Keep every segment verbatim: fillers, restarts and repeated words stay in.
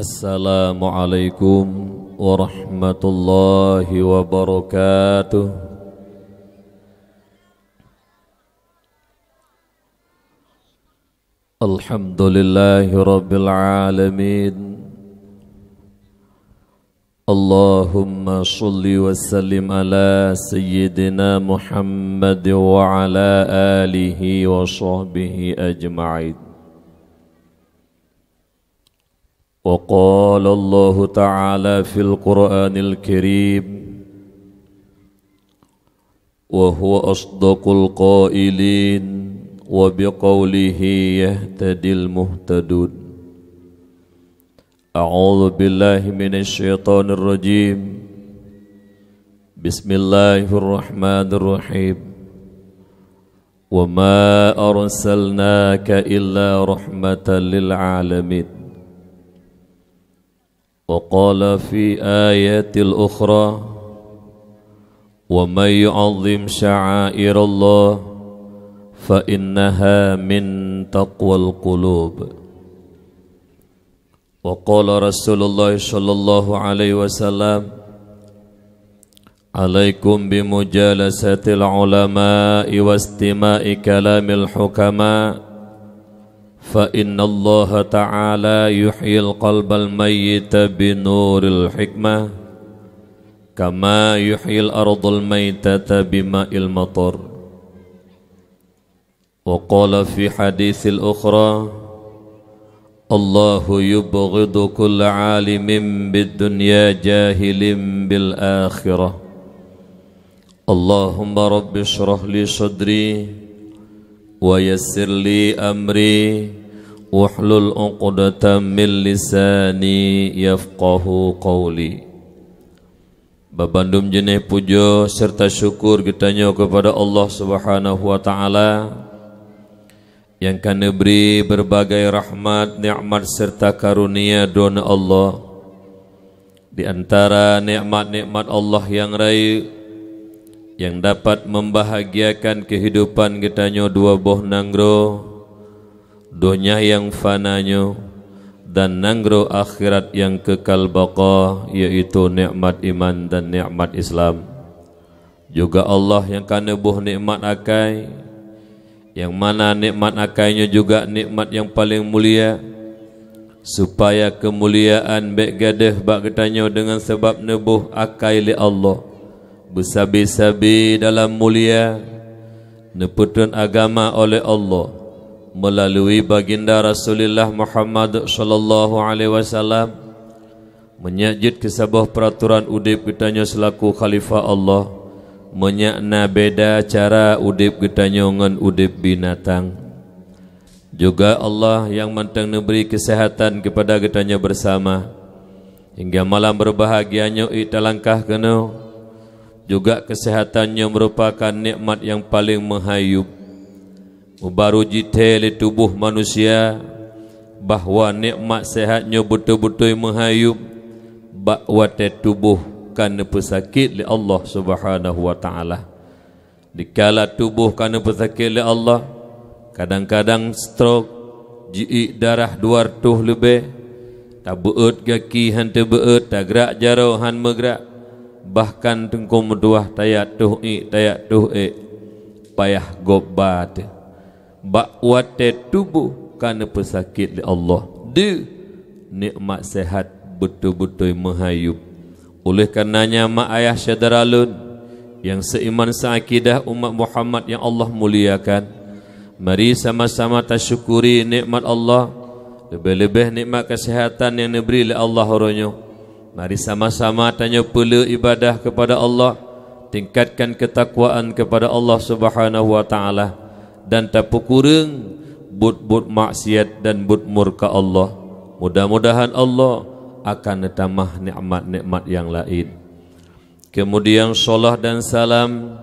Assalamualaikum warahmatullahi wabarakatuh. Alhamdulillahi rabbil alamin. Allahumma shalli wa sallim ala sayyidina Muhammad wa ala alihi wa sahbihi ajma'in. Wa qala Allahu ta'ala fil Qur'anil Karim, wa huwa asdaqul qailin, wa biqaulihi yahtadil muhtadun. A'udzu billahi minasy syaithanir rajim. Bismillahirrahmanirrahim. Wa ma arsalnaka illa rahmatan lil alamin. Wa qala fi ayatil ukhra, wa man yu'azzim sya'airallah fa innaha min taqwal qulub. Wa qala Rasulullah sallallahu alaihi wasallam, alaikum bimujalasatil ulama'i wastima'i kalamil hukama, fa innallaha ta'ala yuhyil qalbal mayyita binuril hikmah, kama yuhyil ardal maitata bima'il matar. Wa qala fi haditsil ukhra, Allahu yubghidu kulla alimin bid dunya jahilin bil akhirah. Allahumma rabbi shrah li sadri wa yassir li amri wahlul uqdatam min lisani yafqahu qawli. Babandum jeuneh pujoe serta syukur geutanyoe keupada Allah Subhanahu wa Ta'ala nyang ka neubri beurbagai rahmat, nikmat serta karunia Droeneuh Allah. Di antara nikmat-nikmat Allah nyang rayeuk nyang dapat membahagiakan keuhidupan geutanyoe dua boh nanggroe, donya nyang fana nyoe dan nanggroe akhirat nyang kekal baqa, yaitu nikmat iman dan nikmat Islam. Juga Allah nyang ka neuboh nikmat akai, nyang mana nikmat akai nyoe juga nikmat nyang paleng mulia, supaya keumuliaan bék gadôh bak geutanyoe deungon sabab neuboh akai lé Allah, beusabe-sabe dalam mulia, neupeutrön agama oleh Allah meulalu Baginda Rasulullah Muhammad sallallahu alaihi wasallam. Meunyak jeuet keu saboh peuratoran udeb geutanyoe seulaku khalifah Allah, meunyak na beda cara udeb geutanyoe ngon udeb binatang. Juga Allah nyang mantong neubri keuseuhatan keupada geutanyoe beusama, hingga malam beurbahagia nyoe ék talangkah keunoe. Juga keuseuhatan nyoe meurupakan nikmat nyang paleng meuhayub. Meubaru jithèe lé tuboh manusia bahwa nikmat seuhat nyoe beutôi-beutôi meuhayub bak watèe tuboh ka neupeusakét lé Allah Subhanahu wa Ta'ala. Dikala tuboh ka neupeusakét lé Allah, kadang-kadang stroke, jiék darah dua reutôh leubeh, tabeuôt gaki hán teubeuôt, tagrak jaroe hán meugrak, bahkan teungku meutuwah tajak toh ék, tajak toh ék, payah gob ba teuh. Bak watèe tuboh ka neupeusakét lé Allah, deuh nikmat seuhat beutôi-beutôi meuhayub. Oleh karenanya, mak ayah syedara lôn nyang seuiman seuakidah umat Muhammad nyang Allah muliakan, mari sama-sama tasyukuri nikmat Allah, leubeh-leubeh nikmat keuseuhatan nyang neubri lé Allah uroe nyoe. Mari sama-sama tanyoe peuleueh ibadah keupada Allah, tingkatkan keutakwaan keupada Allah Subhanahu wa Ta'ala, dan tapeukureueng buet-buet maksiat dan buet murka Allah. Mudah-mudahan Allah akan neutamah nikmat-nikmat nyang laén. Keumudian, shalah dan salam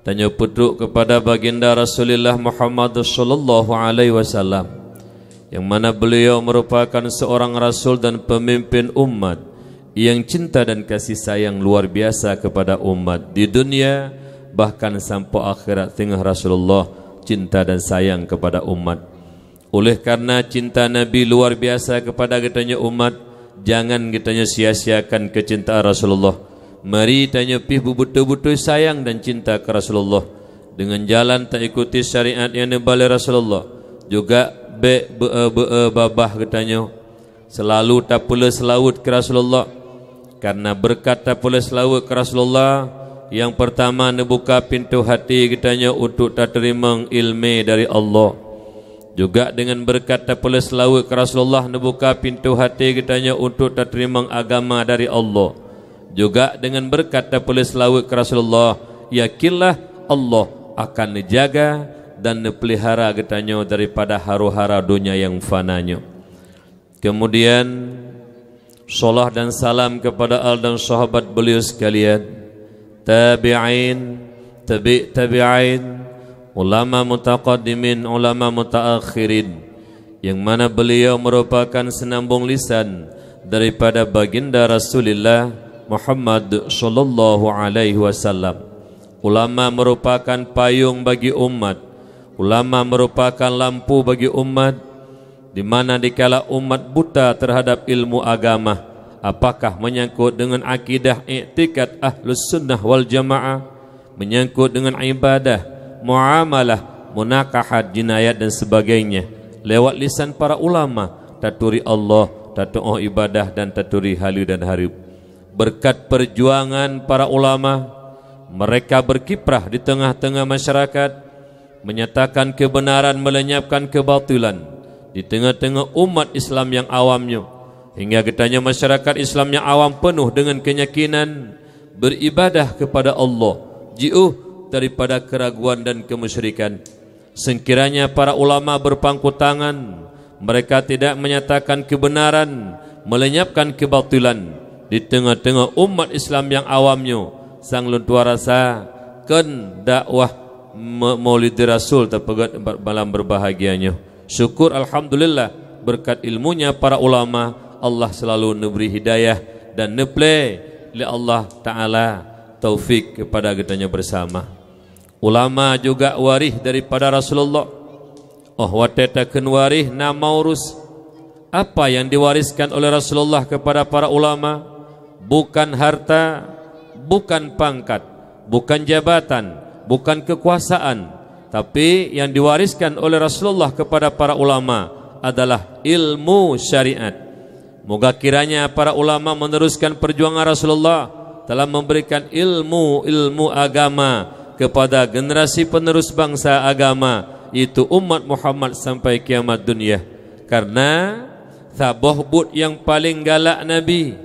tanyoe peutrok keupada Baginda Rasulullah Muhammad sallallahu alaihi wasallam, nyang mana beliau meurupakan seurang rasul dan peumimpén umat nyang cinta dan kasih sayang luar biasa keupada umat di dunia, bahkan sampoe akhirat singoh Rasulullah cinta dan sayang keupada umat. Oleh karena cinta Nabi luar biasa keupada geutanyoe umat, Jangan geutanyoe sia-siakan keucintaan Rasulullah. Mari tanyoe pih beubeutôi-beutôi sayang dan cinta keu Rasulullah. Deungon jalan taikuti syariat nyang neuba lé Rasulullah. Juga bék beu-e-beu-e babah geutanyoe. Seulalu tapeuleueh seulaweuet keu Rasulullah. Kareuna beureukat tapeuleueh seulaweuet keu Rasulullah, nyang peurtama neubuka pintoe até geutanyoe untuk tateurimong iéleumé dari Allah. Juga deungon beureukat tapeuleueh seulaweuet keu Rasulullah neubuka pintoe até geutanyoe untuk tateurimong agama dari Allah. Juga deungon beureukat tapeuleueh seulaweuet keu Rasulullah, yakinlah Allah akan neujaga dan neupeulihara geutanyoe daripada haro-hara donya nyang fana nyoe. Kemudian, salawat dan salam kepada al dan sahabat beliau sekalian, tabi'in, tabi' tabi'in, ulama mutaqaddimin, ulama mutaakhirin, yang mana beliau merupakan senambung lisan daripada baginda Rasulullah Muhammad sallallahu alaihi wasallam. Ulama merupakan payung bagi umat. Ulama merupakan lampu bagi umat. Di mana dikala umat buta terhadap ilmu agama, apakah menyangkut dengan akidah, iktikad Ahlus Sunnah wal Jamaah, menyangkut dengan ibadah, muamalah, munakahat, jinayat dan sebagainya, lewat lisan para ulama, taturi Allah, tatuoh ibadah dan taturi haleue dan hareuem. Berkat perjuangan para ulama, mereka berkiprah di tengah-tengah masyarakat, menyatakan kebenaran, melenyapkan kebatilan di tengah-tengah umat Islam nyang awam nyoe, hingga geutanyoe masyarakat Islam nyang awam peunoh deungon keunyakinan beribadah kepada Allah, jiôh daripada keraguan dan kemusyrikan. Seukiranya para ulama berpangku tangan, mereka tidak menyatakan kebenaran, melenyapkan kebatilan di tengah-tengah umat Islam nyang awam nyoe, sang lôn tuan rasa kon dakwah me-, Maulid Rasul tapeugét malam berbahagia nyoe. Syukur alhamdulillah, berkat ilmunya para ulama, Allah selalu neubri hidayah dan neuplé lé Allah Taala taufik kepada geutanyoe bersama. Ulama juga waréh daripada Rasulullah. Óh watée takheun waréh na maurus. Apa yang diwariskan oleh Rasulullah kepada para ulama? Bukan harta, bukan pangkat, bukan jabatan, bukan kekuasaan, tapi yang diwariskan oleh Rasulullah kepada para ulama adalah ilmu syariat. Moga kiranya para ulama meneruskan perjuangan Rasulullah dalam memberikan ilmu-ilmu agama kepada generasi penerus bangsa agama, yaitu umat Muhammad sampai kiamat dunia. Karena saboh buet nyang paleng galak Nabi,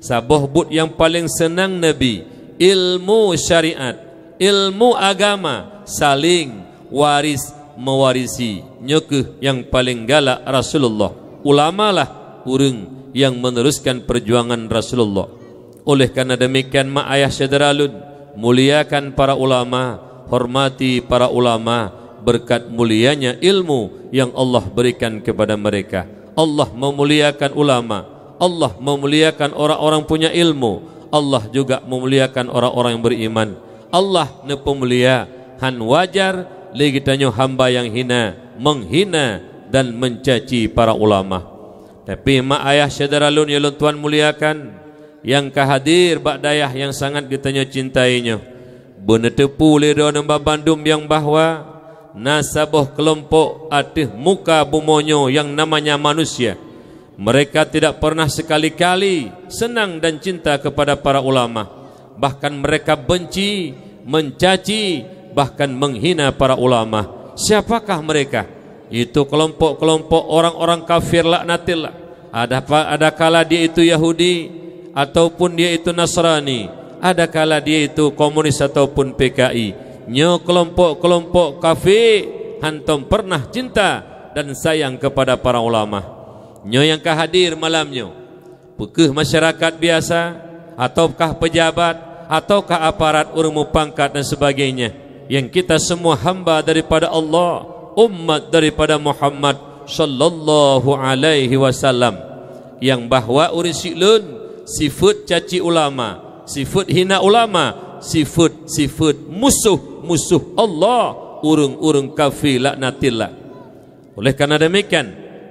saboh buet nyang paleng seunang Nabi, ilmu syariat, ilmu agama, saling waris mewarisi. Nyoe kheueh nyang paleng galak Rasulullah. Ulamalah ureuëng nyang meneruskan perjuangan Rasulullah. Oleh karena demikian, mak ayah syedara lôn, muliakan para ulama, hormati para ulama, berkat mulianya ilmu yang Allah berikan kepada mereka. Allah memuliakan ulama, Allah memuliakan orang-orang punya ilmu, Allah juga memuliakan orang-orang yang beriman. Allah neupeumulia, hán wajar lé geutanyoe hamba nyang hina, menghina dan mencaci para ulama. Tapi mak ayah syedara lôn nyang lôn tuan muliakan, nyang ka hadir bak dayah nyang sangat geutanyoe cintai nyoe, beuneuteupeu lé droeneuh bandum nyang bahwa na saboh keulompok ateueh muka bumoe nyoe nyang namanya manusia. Mereka tidak pernah sekali-kali senang dan cinta kepada para ulama. Bahkan mereka benci, mencaci, bahkan menghina para ulama. Siapakah mereka? Itu kelompok-kelompok orang-orang kafir laknatillah. Ada pa-, adakala dia itu Yahudi ataupun dia itu Nasrani, adakala dia itu komunis ataupun P K I. Nyoe kelompok-kelompok kafir hantom pernah cinta dan sayang kepada para ulama. Nyoe nyang ka hadir malam nyoe. Peu kheueh masyarakat biasa, ataukah pejabat, ataukah aparat ureuëng mupangkat dan sebagainya, yang kita semua hamba daripada Allah, umat daripada Muhammad sallallahu alaihi wasallam, yang bahwa ureuëng siklon sifeuet caci ulama, sifeuet hina ulama, sifeuet-sifeuet musoh-musoh Allah, ureuëng-ureuëng kafir laknatillah. Oleh karena demikian,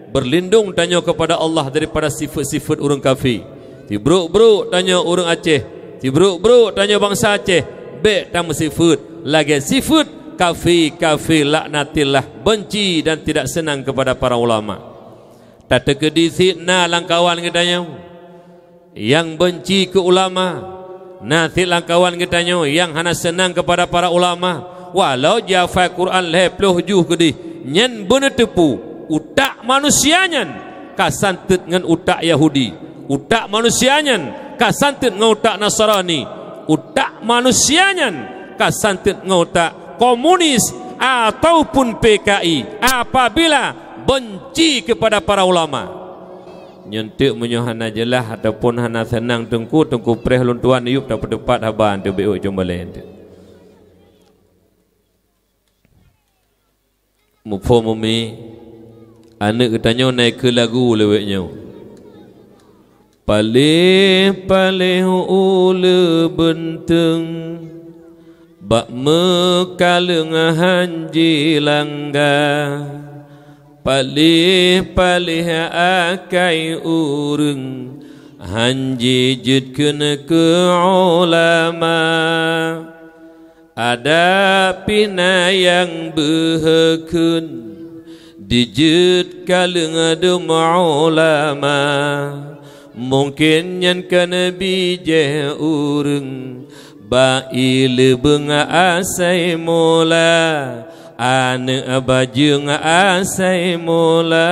Berlindung tanyoe kepada Allah daripada sifat-sifat ureuëng kafé. Sibrok-brok tanyoe ureuëng Aceh, sibrok-brok tanyoe bansa Aceh, bék tameusifat lagée sifat kafé-kafé laknatillah, benci dan tidak senang kepada para ulama. Tateukeudi sit na lam kawan geutanyoe nyang benci keu ulama, na sit lam kawan geutanyoe nyang hana seunang keupada para ulama, walau jihafai Quran lhée ploh juh keudeh, nyan beuneuteupeu utak manusia nyan ka santet ngon utak Yahudi, utak manusia nyan ka santet ngon utak Nasrani, utak manusia nyan ka santet ngon utak komunis ataupun P K I apabila benci kepada para ulama. Nyan teuk meunyoe hana jeulaih ataupun hana seunang teungku, teungku preh lôn tuan yup tapeuteupat haba teubiet cumbaleng teuh. Muphom umi, aneuëk geutanyoe na ikeu lagu lewet nyoe. Paléh-paléh uleue beunteueng bak meukaleueng han jilangga. Paléh-paléh akai ureuëng han jijeuet kheun keu ulama. Adak pih na nyang beuhe kheun dijeuet kaleueng dum ulama. Mungken nyan keuneubijéh ureuëng bak ié leubeueng asai mula, aneuëk bajeueng asai mula.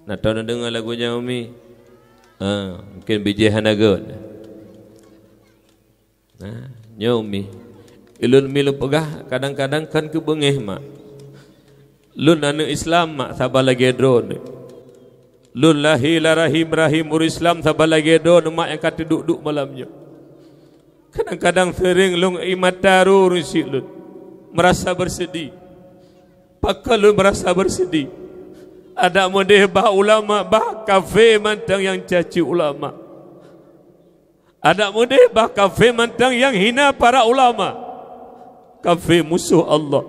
Na tau neudeungoe lagu nyan, Umi? Ha, mungken bijéh hana gét. Nah, nyoe Umi. Ulôn Mi lôn peugah kadang-kadang kan keubeungéh mak. Lôn aneuëk Islam mak saban lagée droeneuh. Lôn lahé lam rahim-rahim ureuëng Islam saban lagée droeneuh mak nyang ka teuduek-duek malam nyoe. Kadang-kadang seuréng lôn ie mata ru ureuëng syiek lôn. Meurasa beuseudih. Pakon lôn meurasa beuseudih? Adak meudeh bah ulama, bah kafé mantong nyang caci ulama. Adak meudeh bah kafé mantong nyang hina para ulama. Kafé musoh Allah.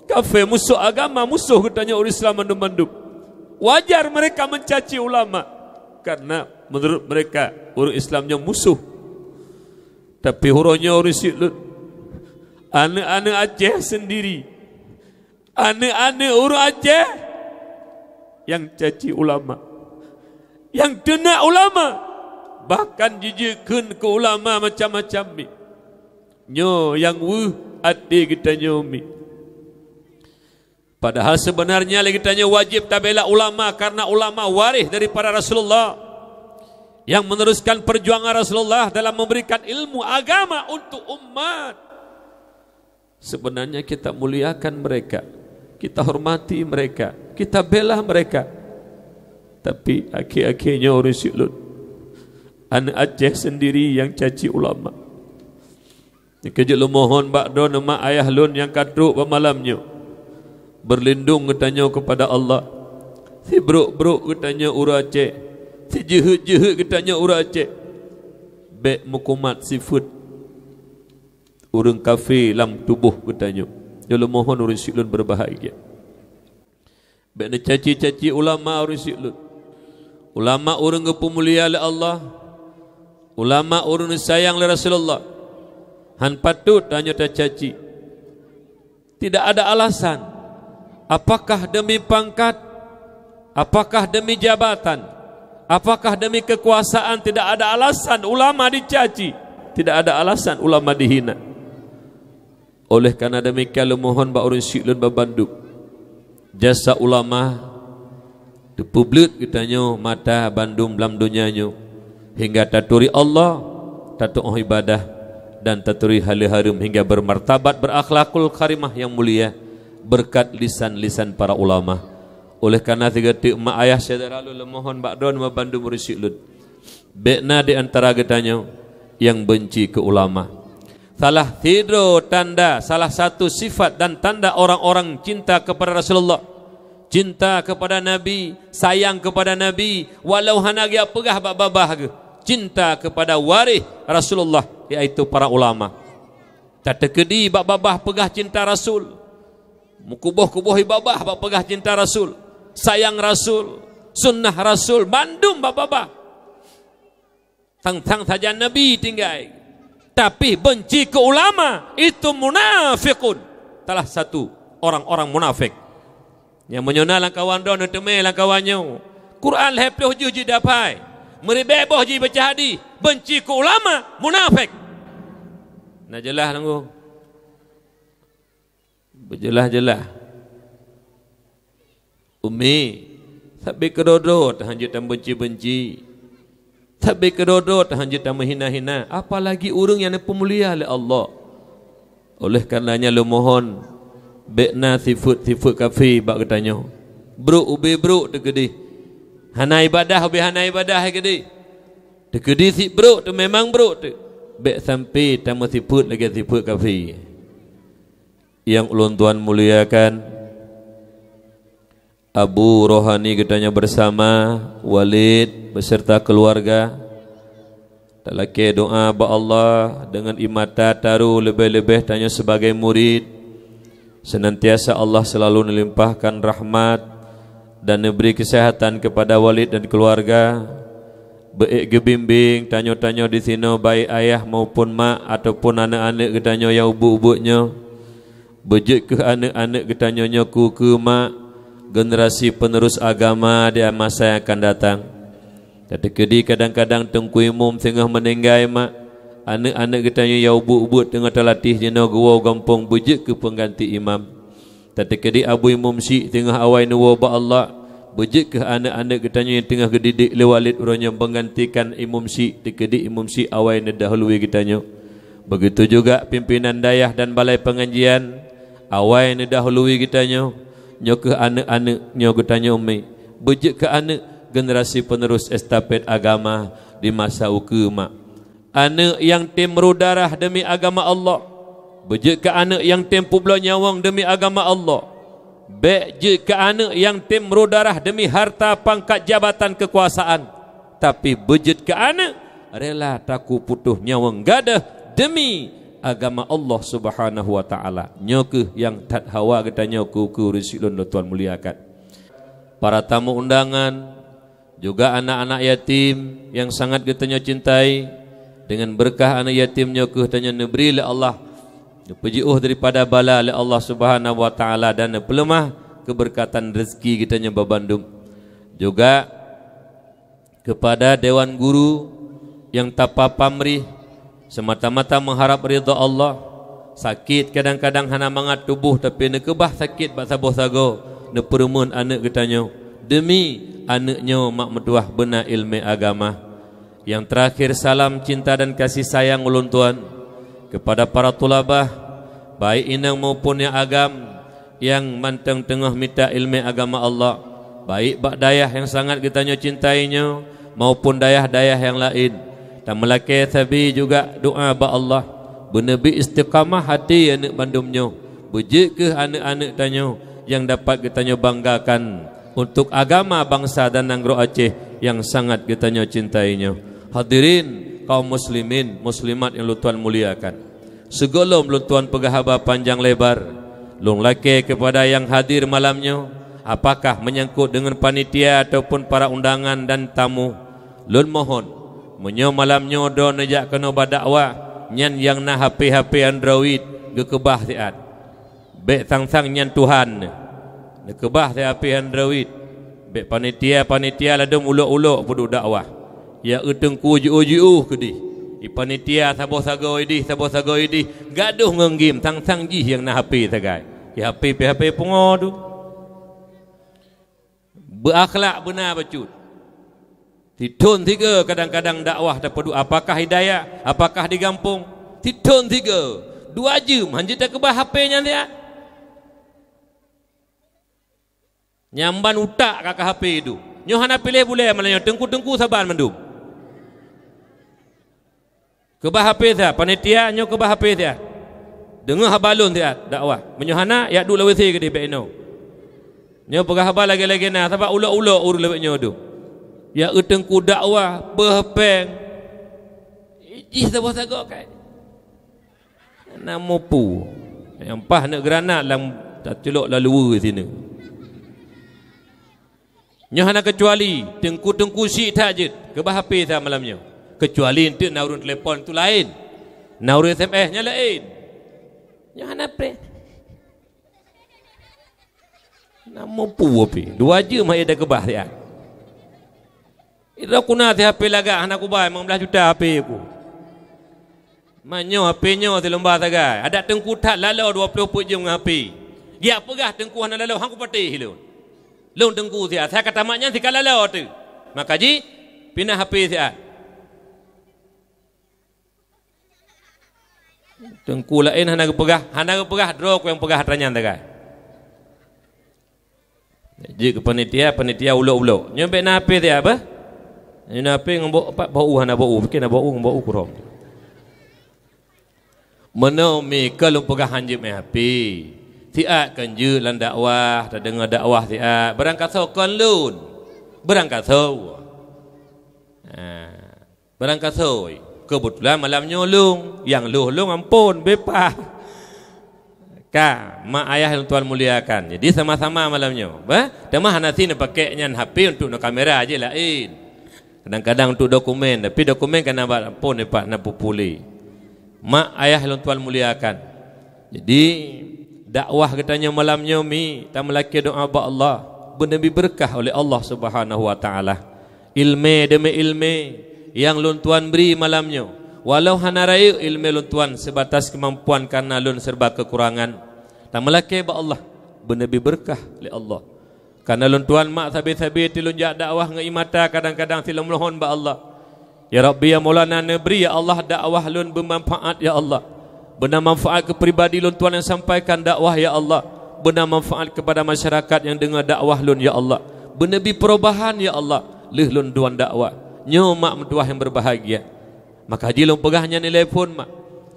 Kafé musoh agama, musoh geutanyoe ureuëng Islam mandum-mandum. Wajar mereka mencaci ulama karena menurut mereka ureuëng Islam nyoe musoh. Tapi uroe nyoe ureuëng syiek lôn, aneuëk-aneuëk Aceh sendiri, aneuëk-aneuëk ureuëng Aceh nyang caci ulama, nyang teunak ulama, bahkan jijeuet kheun keu ulama macam-macam mi. Nyoe nyang weueh até geutanyoe mi. Padahal sebenarnya lé geutanyoe wajéb tabela ulama, karena ulama waréh daripada Rasulullah yang meneruskan perjuangan Rasulullah dalam memberikan ilmu agama untuk umat. Sebenarnya kita muliakan mereka, kita hormati mereka, kita bela mereka. Tapi akhir-akhirnya ureuëng syiek lôn, aneuëk Aceh sendiri nyang caci ulama. Keujeuet lôn mohon bak droeneuh mak ayah lôn nyang ka trok bak malam nyoe, beurlindong geutanyoe keupada Allah. Sibrok-brok geutanyoe ureuëng Aceh, sijeuheut-jeuheut geutanyoe ureuëng Aceh, bék meukumat sifeuet ureuëng kafé lam tuboh geutanyoe. Nyoe lôn mohon ureuëng syiek lôn beubahgia. Bék neucaci-caci ulama ureuëng syiek lôn. Ulama ureuëng geupeumulia lé Allah. Ulama ureuëng neusayang lé Rasulullah. Han patôt tanyoe tacaci. Tidak ada alasan. Apakah demi pangkat? Apakah demi jabatan? Apakah demi kekuasaan? Tidak ada alasan ulama dicaci. Tidak ada alasan ulama dihina. Oleh karena demikian, lôn mohon bak ureuëng syiek lôn banmandum, jasa ulama teupeubleuet geutanyoe mata bandum lam donya nyoe, hingga taturi Allah, tatuoh ibadah, dan taturi haleue hareuem hingga bermartabat, berakhlakul karimah yang mulia, berkat lisan-lisan para ulama. Oleh karena sigoe teuk mak ayah syedara lôn, lôn mohon bak droeneuh banmandum ureuëng syiek lôn, bék na di antara geutanyoe nyang benci keu ulama. Salah sidroe tanda, salah satu sifat dan tanda orang-orang cinta kepada Rasulullah, cinta kepada Nabi, sayang kepada Nabi, walau hana geujak peugah bak babah geuh, cinta kepada waréh Rasulullah, yaitu para ulama. Tateukeudi bak babah peugah cinta Rasul, Meukuboh-kuboh ié babah bak peugah cinta Rasul, sayang Rasul, sunnah Rasul, bandum bak babah. Sang-sang sajan Nabi tinggai, tapi benci keu ulama, itu munafikun. Salah satu orang-orang munafik. Nyang meunyoe na lam kawan droe, neuteumé lam kawan nyoe. Quran lhée ploh juz jidap hai, meuribée boh jibeuca hadih, benci keu ulama, munafik. Na jeulaih nanggu? Beujeulaih-jeulaih. Umi, sabe keudroe-droe tahanjeuet tameubenci-benci. Sabe keudroe-droe tahanjeuet tameuhina-hina, apalagi ureuëng nyang neupeumulia lé Allah. Oleh karenanya lôn mohon, bék na sifeuet-sifeuet kafé bak geutanyoe. Brok ubé brok teukeudeh. Hana ibadah ubé hana ibadah keudeh. Teukeudeh sit brok teuh memang brok teuh. Bék sampai tameusifeuet lagée sifeuet kafé. Nyang ulôn tuan muliakan, Abu rohani geutanyoe bersama, Walid beserta keluarga, talakée doa bak Allah deungon ie mata taru leubeh-leubeh tanyoe sebagai murid. Senantiasa Allah selalu neulimpahkan rahmat dan neubri keuseuhatan keupada Walid dan keuluwarga. Beuék geubimbéng tanyoe-tanyoe disinoe, baik ayah maupun mak ataupun aneuëk-aneuëk geutanyoe nyang ubit-ubit nyoe. Beujeuet kheueh aneuëk-aneuëk geutanyoe nyoe keu-keu mak, generasi penerus agama di masa nyang akan datang. Tateukeudi kadang-kadang teungku imum singoh meuninggai mak, aneuëk-aneuëk geutanyoe nyang ubit-ubit teungoh talatéh jinoe geuwoe u gampông beujeuet kheueh peungganti imam. Tateukeudi abu imum syiek singoh awai neuwoe bak Allah, beujeuet kheueh aneuëk-aneuëk geutanyoe nyang teungoh geudidik lé Walid uroe nyoe menggantikan imum syiek, teukeudi imum syiek awai neudahului geutanyoe. Begitu juga pimpinan dayah dan balai pengajian awai neudahului geutanyoe. Nyoe kheueh aneuëk-aneuëk nyoe geutanyoe mi, beujeuet kheueh aneuëk generasi penerus estafet agama di masa ukeue mak. Aneuëk nyang tem rôh darah deumi agama Allah, beujeuet kheueh aneuëk nyang tem peubloe nyawöng deumi agama Allah. Bék jeuet kheueh aneuëk nyang tem rôh darah deumi harta, pangkat, jabatan, keukuasaan, tapi beujeuet kheueh aneuëk rela takue putôh nyawöng gadoh deumi agama Allah Subhanahu wa Ta'ala. Nyoe kheueh nyang that hawa geutanyoe keu-keu ureuëng syiek lôn tuan muliakan. Para tamu undangan, juga anak-anak yatim nyang sangat geutanyoe cintai, deungon beureukat aneuëk yatim nyoe kheueh tanyoe neubri lé Allah, neupeujiôh daripada bala lé Allah Subhanahu wa Ta'ala dan neupeuleumah keubeureukatan rezeki geutanyoe babandum. Juga keupada dewan guru nyang tapapamrih, semata-mata meuharab ridha Allah. Sakét kadang-kadang hana mangat tuboh, tapi neukeubah sakét bak saboh sagoe, neupeureumeun aneuëk geutanyoe, deumi aneuëk nyoe mak meutuwah beuna iéleumé agama. Nyang teurakhir, salam cinta dan kasih sayang ulôn tuan keupada para tulabah, baik inong maupun nyang agam, nyang mantong teungoh mita iéleumé agama Allah, baik bak dayah nyang sangat geutanyoe cintai nyoe maupun dayah-dayah nyang laén. Tameulakée sabe juga doa bak Allah, beuneubi istiqamah até aneuëk bandum nyoe, beujeuet kheueh aneuëk-aneuëk tanyoe nyang dapat geutanyoe banggakan untuk agama, bansa dan nanggroe Aceh nyang sangat geutanyoe cintai nyoe. Hadirin kaum muslimin muslimat nyang lôn tuan muliakan, sigohlom lôn tuan peugah haba panjang lebar, lôn lakée keupada nyang hadir malam nyoe, apakah meunyangkot deungon panitia ataupun para undangan dan tamu, lôn mohon, meunyoe malam nyoe droeneuh jak keunoe bak dakwah, nyan nyang na H P-H P Android geukeubah siat. Bék sang-sang nyan Tuhan. Neukeubah siat H P Android. Bék panitia-panitia ladôm ulok-ulok peuduek dakwah. Ya eu teungku jiôh-jiôh keudeh. I panitia saboh sagoe ideh, saboh sagoe ideh, gadoh ngon game, sang-sang jih nyang na H P sagai. I H P pih H P pungo tu. Beuakhlak beuna bacut. Sithon sigoe kadang-kadang dakwah tapeuduek, apakah i dayah, apakah di gampông. Sithon sigoe, dua jeuem hanjeuet takeubah H P nyan siat. Nyang ban utak ka keu H P tu. Nyoe hana piléh bulée malam nyoe, teungku-teungku saban mandum. Keubah H P siat, panitia nyoe keubah H P siat. Deungoe haba lôn siat dakwah. Meunyoe hana, jak duek lam W C keudeh bék inoe. Nyoe peugah haba lagée-lagée na, sabab ulok-ulok ureuëng lawét nyoe dum. Jak eu teungku dakwah, beuh péng. Jih saboh sagoe kai. Na mupu. Nyang paih neuk granat lam Taculok lam luwa sinan. Nyoe hana keucuali teungku-teungku syiek that jeuet keubah H P sa malam nyoe. Keucuali enteuk na ureuëng telepon tu laén. Na ureuëng S M S nyan laén. Nyoe hana H P. Na mupu H P. Dua jeuem hai dah keubah siat. Ira kuna si H P lagak hana kubai limong blaih juta H P ku. Manyoe H P nyoe silomba sagai. Adak teungku that laloe dua ploh peuet jeuem ngon H P. Giak peugah teungku hana laloe, han kupatéh lôn. Lôn teungku siat, asai ka tamat nyan si ka laloe teuh. Maka jih pinah H P siat. Teungku laén hana geupeugah, hana geupeugah droe ku nyang peugah atra nyan sagai. Jeuet keu panitia, panitia ulok-ulok. Nyoe bék na H P siat bah? Nyoe na H P ngon bau, pat bau hana bau, pike na bau ngon bau kurong. Meunoe mi ka lôn peugah han jeuet meuhapé. Siat kon jeuet lam dakwah, tadeungoe dakwah siat. Beurangkasoe kon lôn. Beurangkasoe. Ha. Beurangkasoe. Keubeutulan malam nyoe lôn. Nyang lhôh lôn amphon, beupaih. Ka, mak ayah lôn tuan muliakan. Jadi sama-sama malam nyoe. Bah, teuma hana si neupakék nyan H P untuk neukamera jih laén. Kadang-kadang untuk dokumen, tapi dokumen kan na bak phon, na pupuli. Mak ayah lôn tuan muliakan. Jadi, dakwah geutanyoe malam nyoe mi, tameulakée doá bak Allah, beuneubi beureukat oleh Allah Subhanahu wa Taala. Ileumé deumi ileumé nyang lôn tuan bri malam nyoe, walau hana rayeuk ileumé lôn tuan seubatas keumampuan kareuna lôn seureuba keukurangan, tameulakée bak Allah, beuneubi beureukat lé Allah. Kareuna lôn tuan mak sabe-sabe ti lôn jak dakwah ngon ie mata kadang-kadang silôn meumohon bak Allah, "Ya Rabbi, ya Maulana, neubri, ya Allah, dakwah lôn beumanfaat, ya Allah. Beuna manfaat keu pribadi lôn tuan nyang sampaikan dakwah, ya Allah. Beuna manfaat keupada masyarakat nyang deungoe dakwah lôn, ya Allah. Beuneubi peurubahan, ya Allah, lheueh lôn tuan dakwah." Nyoe mak meutuwah nyang beubahgia. Maka jih lôn peugah nyan ilée phon mak.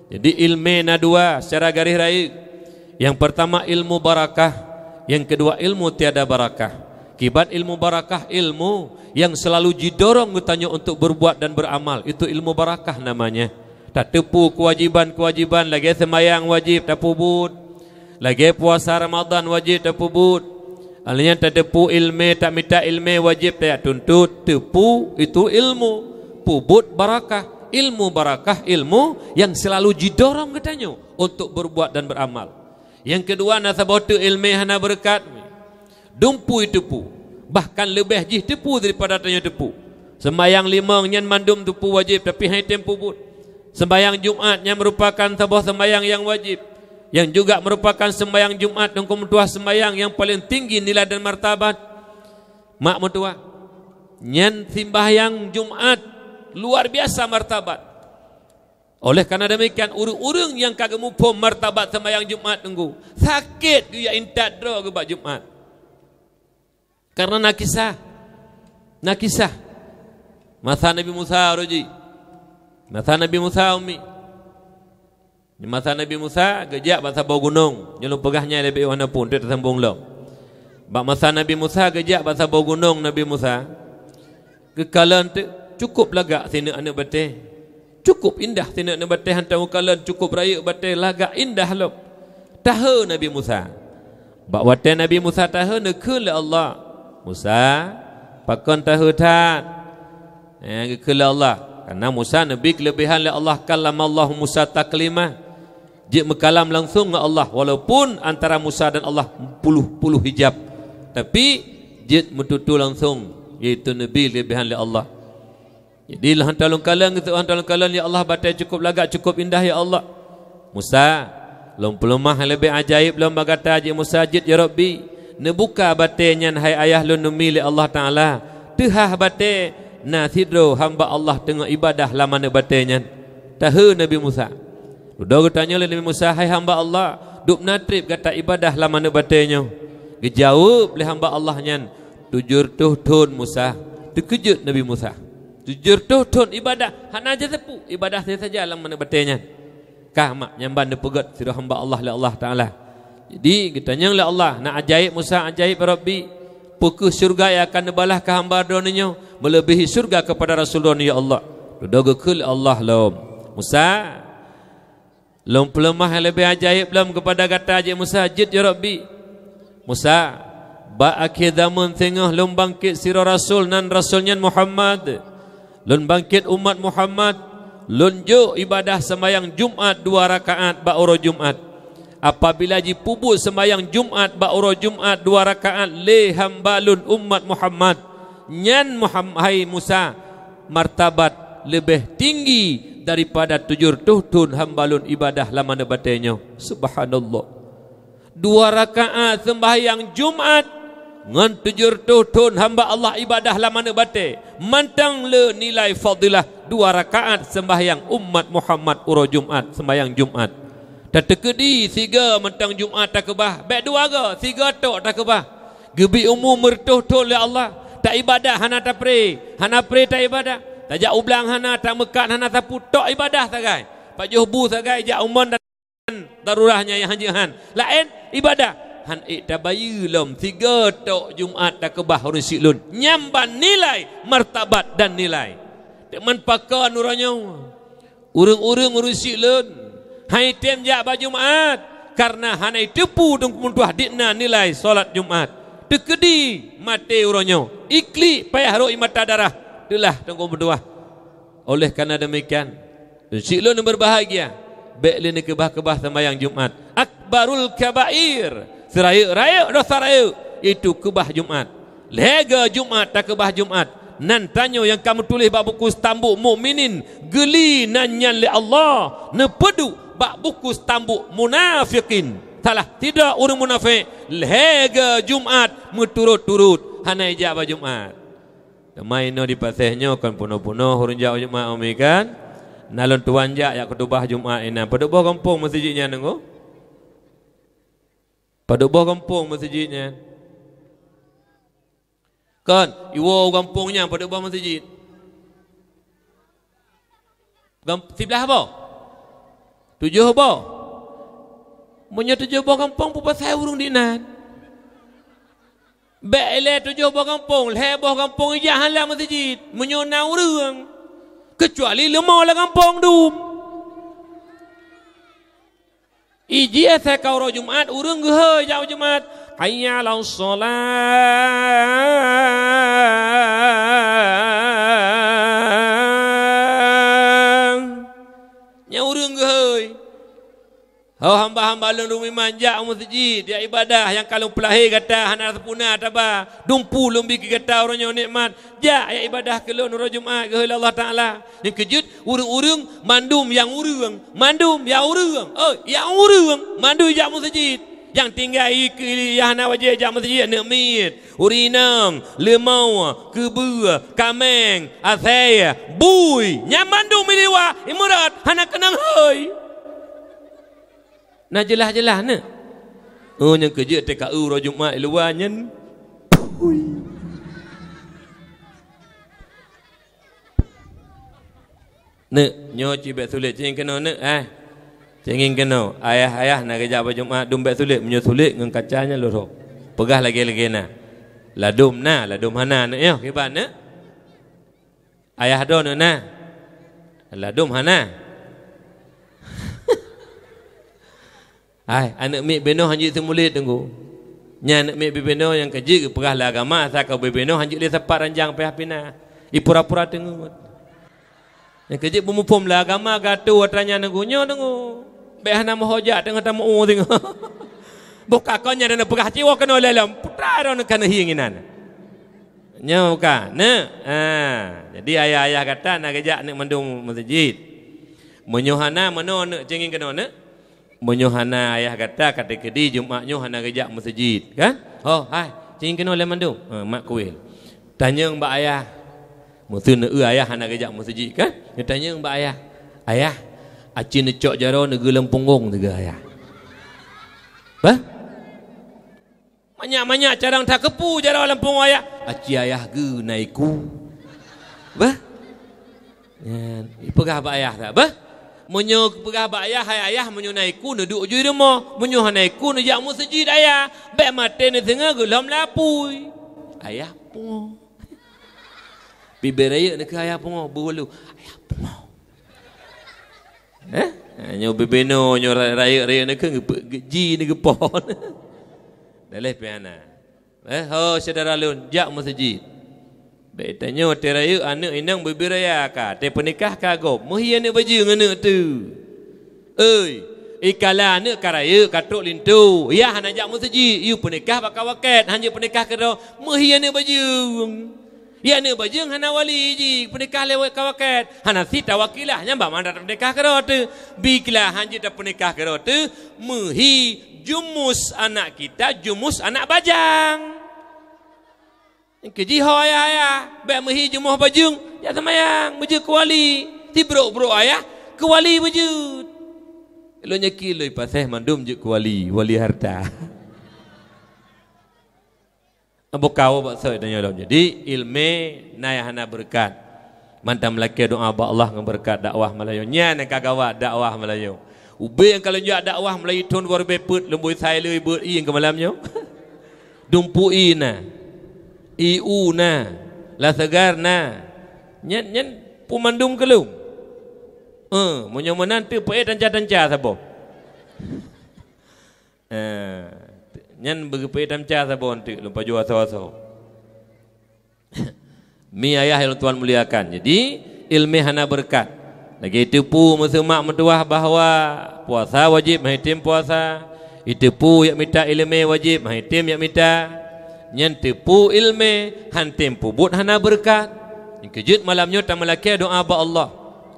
Jadi ileumé na dua seucara garéh rayeuk. Nyang peurtama ilmu barakah, nyang keudua ilmu tiada barakah. Kiban ilmu barakah, ilmu nyang seulalu jidorong geutanyoe untuk beurbuat dan beuramal, itu ilmu barakah namanya. Tateupeue keuwajiban-keuwajiban lagée seumayang wajéb tapeubuet, lagée puasa Ramadhan wajéb tapeubuet. Alheuh nyan tateupeue ileumé, tamita ileumé wajéb tajak tuntot, teupeue itu ilmu. Peubuet barakah, ilmu barakah, ilmu nyang seulalu jidorong geutanyoe untuk beurbuat dan beuramal. Nyang keudua na saboh teuk ileumé hana beureukat. Dum peue teupeue, bahkan leubeh jih teupeue daripada tanyoe teupeue. Seumayang limong nyan mandum teupeue wajéb tapi han tém peubuet. Seumayang Jumat nyan meurupakan saboh seumayang nyang wajéb, nyang juga meurupakan seumayang Jumat nyang ka meutuwah seumayang nyang paleng tinggi nilai dan martabat. Mak meutuwah, nyan seumayang Jumat luar biasa martabat. Oleh karena demikian, ureuëng-ureuëng nyang ka geumuphom martabat seumayang Jumat teungku, sakét geujak intat droe geuh bak Jumat. Karena na kisah. Na kisah. Masa Nabi Musa uroe jih. Masa Nabi Musa umi. Di masa Nabi Musa geujak bak saboh gunong. Nyoe lôn peugah nyan leubeh wana pun, teuk tasambong lom. Bak masa Nabi Musa geujak bak saboh gunong Nabi Musa. Geukalon teuk cukup lagak sineuk aneuëk batée. Cukup indah sineuk aneuëk batée, hantom geukalon cukup rayeuk batée, lagak indah lom. Tahe Nabi Musa. Bak watée Nabi Musa tahe neukheun lé Allah, "Musa, pakon tahe that?" Eh, geukheun lé Allah. Karena Musa neubi keuleubehan lé Allah, kallamallahu Musa taklima. Jeuet meukalam langsong ngon Allah, walaupun antara Musa dan Allah puluh-puluh hijab, tapi jeuet meututoe langsong, yaitu neubi leubeh lé Allah. Jadi, lheueh han lôn kalon, geuseuôt han lôn kalon, "Ya Allah, batée cukup lagak, cukup indah, ya Allah." "Musa, lôn peuleumah leubeh ajaéb lom bak gata," jih Musa, "jeuet, ya Rabbi. Neubuka batée nyan, hai ayah lôn, neumi lé Allah Taala. Teuhah batée, na sidroe hamba Allah teungoh ibadah lam aneuëk batée nyan." Tahe Nabi Musa. Dudoe geutanyong lé Nabi Musa, "Hai hamba Allah, dubna treb gata ibadah lam aneuëk batée nyoe?" Geujaweueb lé hamba Allah nyan, "Tujoh reutôh thon, Musa." Teukeujot Nabi Musa. Tujoh reutôh thon ibadah, hana jiteupeu, ibadah saja-saja lam aneuëk batée nyan. Ka mak nyan ban neupeugét sidroe hamba Allah lé Allah Taala. Jadi, geutanyong lé Allah, "Na ajaéb, Musa, ajaéb, Rabbi, peu kheueh syeuruga nyang akan neubalah keu hamba Droeneueh nyoe, meuleubihi syeuruga keupada Rasul Droeneueh, ya Allah?" Dudoe geukheun lé Allah lom, "Musa, lôn peuleumah nyang leubeh ajaéb lom keupada gata," jih Musa, "jeuet, ya Rabbi. Musa, bak akhé zamon singoh lôn bangkét sidroe rasul, nan rasul nyan Muhammad. Lôn bangkét umat Muhammad, lôn jok ibadah seumayang Jumat dua rakaat bak uroe Jumat. Apabila jipeubuet seumayang Jumat bak uroe Jumat dua rakaat lé hamba lôn umat Muhammad, nyan Muham-, hai Musa, martabat leubeh tinggi daripada tujoh reutôh thon hamba lôn ibadah lam aneuk batée nyoe. Subhanallah! Dua rakaat seumbahyang Jumat ngon tujoh reutôh thon hamba Allah ibadah lam aneuk batée, mantong le nilai fadilah dua rakaat seumbahyang umat Muhammad uroe Jumat, seumbahyang Jumat. Tateukeudi sigoe mantong Jumat takeubah, bék dua goe, sigoe tok takeubah. Geubri umu meureutôh thon lé Allah, taibadah hana tapré, hana pré taibadah. Tajak u blang hana, tameukat hana sapeue, tok ibadah sagai. Pajoh bu sagai, jak u mon dan darurah nyang han jeuet han. Laén ibadah, han ék tabayeue lom sigoe tok Jumat takeubah ureuëng syiek lôn. Nyan ban nilai, martabat dan nilai. Teuma pakon uroe nyoe? Ureuëng-ureuëng ureuëng syiek lôn han item jak bak Jumat, kareuna hana iteupeue Teungku Meutuah dinan nilai salat Jumat. Teukeudi maté uroe nyoe, iklik payah rhot ie mata darah, teulah Teungku Meutuah. Oleh karena demikian, ureuëng syiek lôn nyang berbahagia, bék lé neukeubah-keubah seumayang Jumat. Akbarul kabair, seurayeuk-rayeuk dosa rayeuk, yaitu keubah Jumat. Lhée goe Jumat takeubah Jumat, nan tanyoe nyang ka meutuléh bak buku Stambuk Mukminin, geuli nan nyan lé Allah, neupeuduek bak buku Stambuk Munafikin. Salah sidroe ureuëng munafék, lhée goe Jumat meuturot-turot hana ijak bak Jumat. Teuma inoe di Paséh nyoe kon peunoh-peunoh ureuëng jak Jumat umi kan? Na lôn tuan jak, jak khutubah Jumat inan. Padub boh gampông meuseujid nyan, Teungku? Padub boh gampông meuseujid nyan? Kon, iwoe gampông nyan padub boh meuseujid? Gam-, siblaih boh? Tujoh boh? Meunyoe tujoh boh gampông, peue pasai ureuëng dinan? Bék ilée tujoh boh gampông, lhée boh gampông ijak han lam meuseujid, meunyoe na ureuëng. Keucuali leumo lam gampông dum. Ijih asai ka uroe Jumat, ureuëng geuhôi jak Jumat. Hayya 'alas shalah. Nyan ureuëng geuhôi. Ho hamba-hamba lôn, lôn iman, jak u meuseujid, jak ibadah, nyang ka lôn peulahé gata hana sempurna taba. Dumpeue lôn bi keu gata uroe nyoe nikmat. Jak, jak ibadah keu lôn uroe Jumat, geuhôi lé Allah Taala. Nyang keujeuet, ureuëng-ureuëng mandum nyang ureuëng, mandum nyang ureuëng, oi, nyang ureuëng mandum jak meuseujid. Nyang tinggai keu nyang hana wajéb jak meuseujid, aneuk miet, ureuëng inong, leumo, keubeue, kaméng, asèe, bui, nyan mandum iluwa, imeurot, hana keunong hôi. Na jeulaih-jeulaih, neuk? Oh, nyang keujeuet T K U uroe Jumat iluwa nyan. Pui. Neuk, nyoe cit bék sulet, cingin keunoe neuk, eh. Cingin keunoe, ayah-ayah na geujak bak Jumat dum bék sulet, meunyoe sulet ngon kaca nyan lurôh. Peugah lagèe-lagèe na. Ladôm na, ladôm hana neuk nyoe, kiban neuk. Ayah droeneuh na? Ladôm hana. Hai, aneuk miet binoe hanjeuet seumulet teungku. Nyan aneuk miet binoe nyang ka jeuet geupeugah lé agama, asai ka binoe hanjeuet lé sapat ranjang payah pina. Ipura-pura teungeut. Nyang ka jeuet beumuphom lé agama geuatô atra nyan teungku, nyoe teungku. Bék hana meuhojat teungoh tameu singoh. Boh ka kon nyan na peugah ciwoe keunoe lé lom, putra droeneuh ka neuhieng inan. Nyoe ka, neuk? Ha, jadi ayah-ayah gata na geujak neuk mandum meuseujid. Meunyoe hana, meunoe neuk, cingin keunoe neuk? Meunyoe hana ayah gata ka teukeudi Jumat nyoe hana geujak meuseujid, kan? Ho, hai, cingin keunoe lé mandum. Ha, mak kuel. Tanyong bak ayah. Meuseu neu ayah hana geujak meuseujid, kan? Nyoe tanyong bak ayah. Ayah, aci neucok jaroe neugeu lam punggong teuga ayah. Bah? Manyak-manyak carang takeupeue jaroe lam punggong ayah. Aci ayah geu na iku. Bah? Nyan, ipeugah bak ayah that, bah? Meunyoe peugah bak ayah, hai ayah, meunyoe na iku neuduek jui rumoh, meunyoe hana iku neujak meuseujid ayah, bék maté neusingoh geulom lapui. Ayah pungoh. Bibé rayeuk neukeu ayah pungoh, beulu. Ayah pungoh. Eh? Ha, nyoe bibinoe, nyoe ra-, rayeuk-rayeuk neukeu geupe-, geu-, ji neugeupoh. Daleh pih hana. Eh, ho syedara lôn, jak meuseujid. Bèk tanyoe teuh rayeuk aneuk inong bubé raya ka, teuh peunikah ka gob. Meuhi aneuk bajeueng aneuk teuh. Oi, ikala aneuk ka rayeuk, ka trok linto. Yah hana jak meuseujid, yue peunikah bak ka wakét, hanjeuet peunikah keudroe. Meuhi aneuk bajeueng. Yah aneuk bajeueng hana wali jih, peunikah lé ka wakét. Hana sit tawakilah, nyan bak mandat peunikah keudroe teuh. Biklah hanjeuet tapeunikah keudroe teuh, meuhi jumus anak kita, jumus anak bajang. Keu jih ho ayah-ayah, bèk meuhi jumoh bajeueng, jak seumayang, beujeuet keu wali. Sibrok-brok ayah, keu wali beujeuet. Lôn yakin lôn paséh mandum jeuet keu wali, wali harta. Bukau bak soe tanyoe lom. Jadi, ilmé na nyang hana beureukat. Mantong meulakèe doa bak Allah ngon beureukat dakwah Meulayu. Nyan nyang ka gawat dakwah Meulayu. Ubé nyang ka lôn jak dakwah Meulayu thôn dua ribèe peuet, lôn bui sai lé beuet ié keu malam nyoe. Dumpu ié na. Ié u na. Laseugar na. Nyan, nyan peumandum keu lôn. Eh, meunyoe meunan teuh peuék tanca-tanca saboh. Eh, nyan beugeupeue tamca saboh teuk lôn pajoh asoe-asoe. Mi ayah nyang tuan muliakan. Jadi, ilmé hana beureukat. Lagèe teupeu meuseumak meutuwah bahwa puasa wajéb meuhitém puasa, teupeu jak mita ilmé wajéb meuhitém jak mita, nyan teupeu ilmé hantém peubuet hana beureukat. Nyang keujeuet malam nyoe tameulakèe doa bak Allah.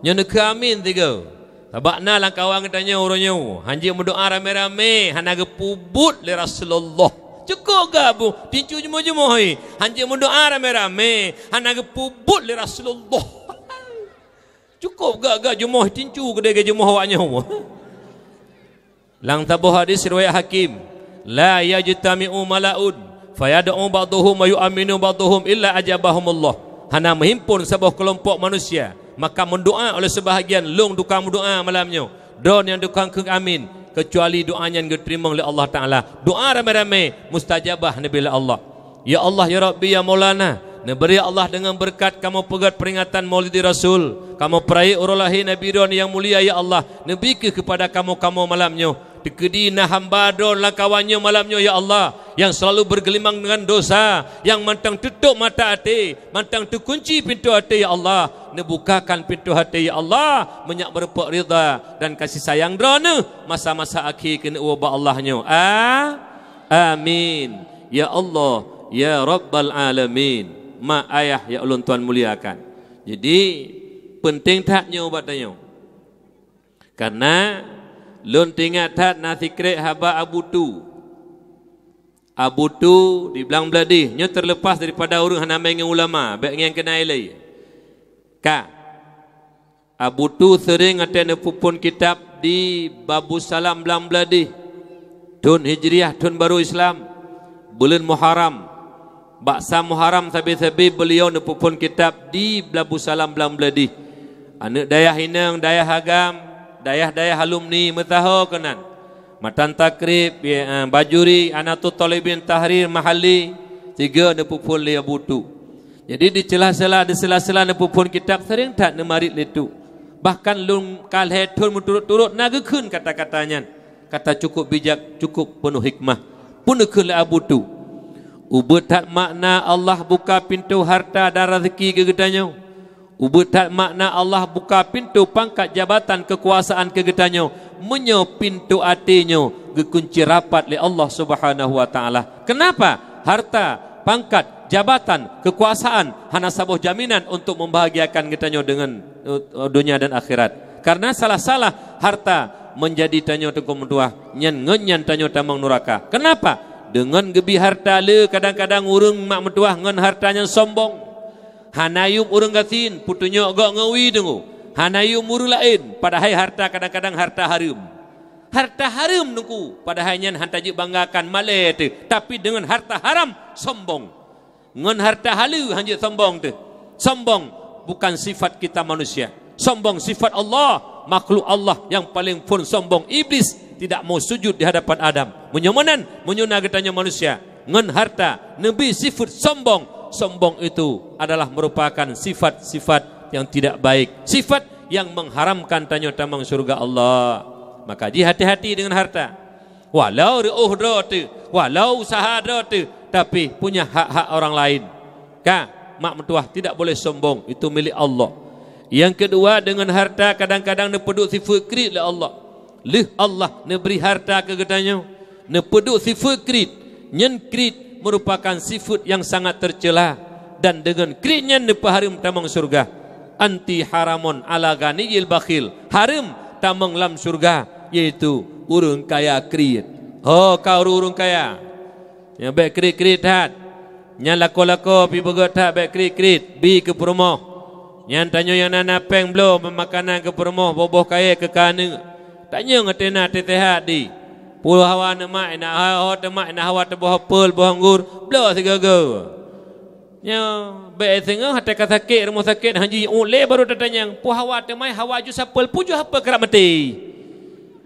Nyoe neukheun amin sigoe. Sabab na lam kawan geutanyoe uroe nyoe, hanjeuet meudoa ramé-ramé, hana geupeubuet lé Rasulullah. Cukôp gak bu, tincu jumoh-jumoh hai. Hanjeuet meudoa ramé-ramé, hana geupeubuet lé Rasulullah. Cukôp gak-gak jumoh tincu keudéh jumoh awak nyoe. Lam saboh hadis riwayat Hakim, "La yajtami'u mala'un, fayad'u ba'dhuhum wa yu'minu ba'dhuhum illa ajabahumullah." Hana meuhimpon saboh keulompok manusia, maka meudoa oleh seubahagian lôn tukang meudoa malam nyoe, droe nyang tukang kheun amin, keucuali doa nyan geuteurimong lé Allah Taala. Doa ramé-ramé mustajabah neubi lé Allah. Ya Allah, ya Rabbi, ya Maulana, neubri ya Allah deungon beureukat kamoe peugét peuringatan Maulidi Rasul, kamoe peurayeuk uroe lahé Nabi droe nyang mulia, ya Allah, neubi kheueh keupada kamoe-kamoe malam nyoe. Teukeudi na hamba droe lam kawan nyoe malam nyoe, ya Allah, nyang seulalu beugeulimang deungon dosa, nyang mantong teutôp mata até, mantong teukunci pintoe até, ya Allah, neubukakan pintoe até, ya Allah, meunyak meurumpok ridha dan kasih sayang Droeneuh masa-masa akhé keuneuk woe bak Allah nyoe. A-, amin. Ya Allah, ya Rabbal Alamin. Mak ayah nyang ulôn tuan muliakan. Jadi, peunteng that nyoe bak tanyoe. Kareuna lôn teuingat that na sikrék haba Abu Tu. Abu Tu di Blang Bladih, nyoe teuleupah daripada ureuëng hana mé ngon ulama, bék ngieng keunan ilée. Ka. Abu Tu seuréng watée neupeuphon kitab di Babussalam Blang Bladih, thon Hijriah, thon barô Islam, buleuen Muharram. Bak sa Muharram sabe-sabe beuliau neupeuphon kitab di Babussalam Blang Bladih. Aneuëk dayah inong, dayah agam, dayah-dayah alumni meusaho keunan. Matan Takrib, ya, eh, Bajuri, Anatut Thalibin, Tahrir, Mahalli, tiga neupeuphon lé Abu Tu. Jadi, di sela-sela, di sela-sela neupeuphon kitab, seuréng that neumarit lé Tu. Bahkan lôn ka lhée thon meuturot-turot na geukheun kata-kata nyan. Kata cukup bijak, cukup peunoh hikmah. Peue neukheun lé Abu Tu? Ubeuet that makna Allah buka pintoe harta dan raseuki keu geutanyoe. Ubeuet that makna Allah buka pintoe pangkat jabatan keukuasaan keu geutanyoe, meunyoe pintoe até nyoe geukunci rapat lé Allah Subhanahu wa Taala. Keunapa? Harta, pangkat, jabatan, keukuasaan hana saboh jaminan untuk membahagiakan geutanyoe deungon, eh, dunia dan akhirat. Karena salah-salah harta meunjadi tanyoe teungku meutuwah, nyan ngon nyan tanyoe tamong nuraka. Keunapa? Deungon geubi harta le kadang-kadang ureuëng mak meutuwah ngon harta nyan sombong. Hana yuem ureuëng gasien, peutunyok gok ngon wie teungku. Hana yuem ureuëng laén, padahai harta kadang-kadang harta hareuem. Harta hareuem teungku, padahai nyan hana jeuet banggakan malée teuh, tapi deungon harta haram sombong. Ngon harta haleue hanjeuet sombong teuh. Sombong bukan sifat kita manusia. Sombong sifat Allah, makhluk Allah yang paling phon sombong. Iblis tidak mau sujud di hadapan Adam. Meunyoe meunan, meunyoe na geutanyoe manusia ngon harta neubi sifat sombong, sombong itu adalah merupakan sifat-sifat yang tidak baik, sifat yang mengharamkan tanyoe tamong syurga Allah. Maka jih hati-hati dengan harta. Walau reuôh droe teuh, Walau usaha droe teuh, tapi punya hak-hak orang lain. Ka, mak meutuah tidak boleh sombong, itu milik Allah. Yang kedua, dengan harta kadang-kadang neupeuduek sifeuet kriet lé Allah. Lheueh Allah neubri harta keu geutanyoe, neupeuduek sifeuet kriet. Nyan kriet merupakan sifeuet yang sangat tercela, dan dengan kriet nyan neupeuhareuem tamong syeuruga. Anti haramun ala ghaniyil bakhil, hareuem tamong lam syeuruga, yaitu ureuëng kaya kriet. Ho ka ureuëng-ureuëng kaya, nyang bék kriet-kriet that. Nyan lakoe-lakoe pih beugét that bék kriet-kriet, bi keu peurumoh. Nyan tanyoe nyang na, na péng bloe makanan keu peurumoh, boh-boh kayée keu keu aneuëk. Tanyong ateueh na teusehat di. Peue hawa neumat, na ho teumat, na hawa teuboh apel, boh anggor, bloe sigoe-goe. Nyoe, bék singoh até ka sakét rumoh sakét, han jiôt lé baru tatanyong, peue hawa teumai, hawa jus apel, peue jus apel karab maté.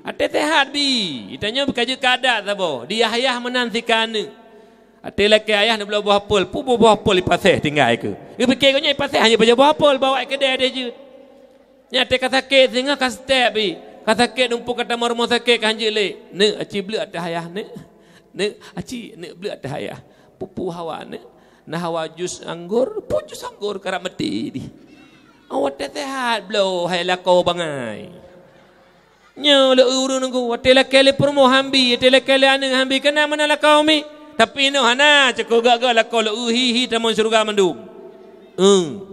Até sehat bi, tanyoe ka jeuet keu adat saboh, diyah-yah meunan sika aneuëk. Até lakée ayah neubloe boh apel, peue boh, boh apel ipaséh tinggai keu. Geupike geuh nyan ipaséh hana pajoh boh apel, bawa keudè deh jeuet. Nyan até ka sakét singoh ka step bi. Ka sakét numpuk ka tamong rumoh sakét ka han jeuet lé. Neuk, aci bleuk ateueh ayah neuk. Neuk, aci, neuk bleuk ateueh ayah. Peue-peue hawa neuk. Na hawa jus anggor, peue jus anggor karab maté di. Awak teusehat bloe hai lakoe bangai. Nyoe lé ureuëng nunggu, watée lakée lé peurumoh han bi, watée lakée lé aneuëk han bi, keunan meunan lakoe mi. Tapi inoe hana, cukôp gak-gak lakoe lé hi-hi tamong syeuruga mandum. Eung.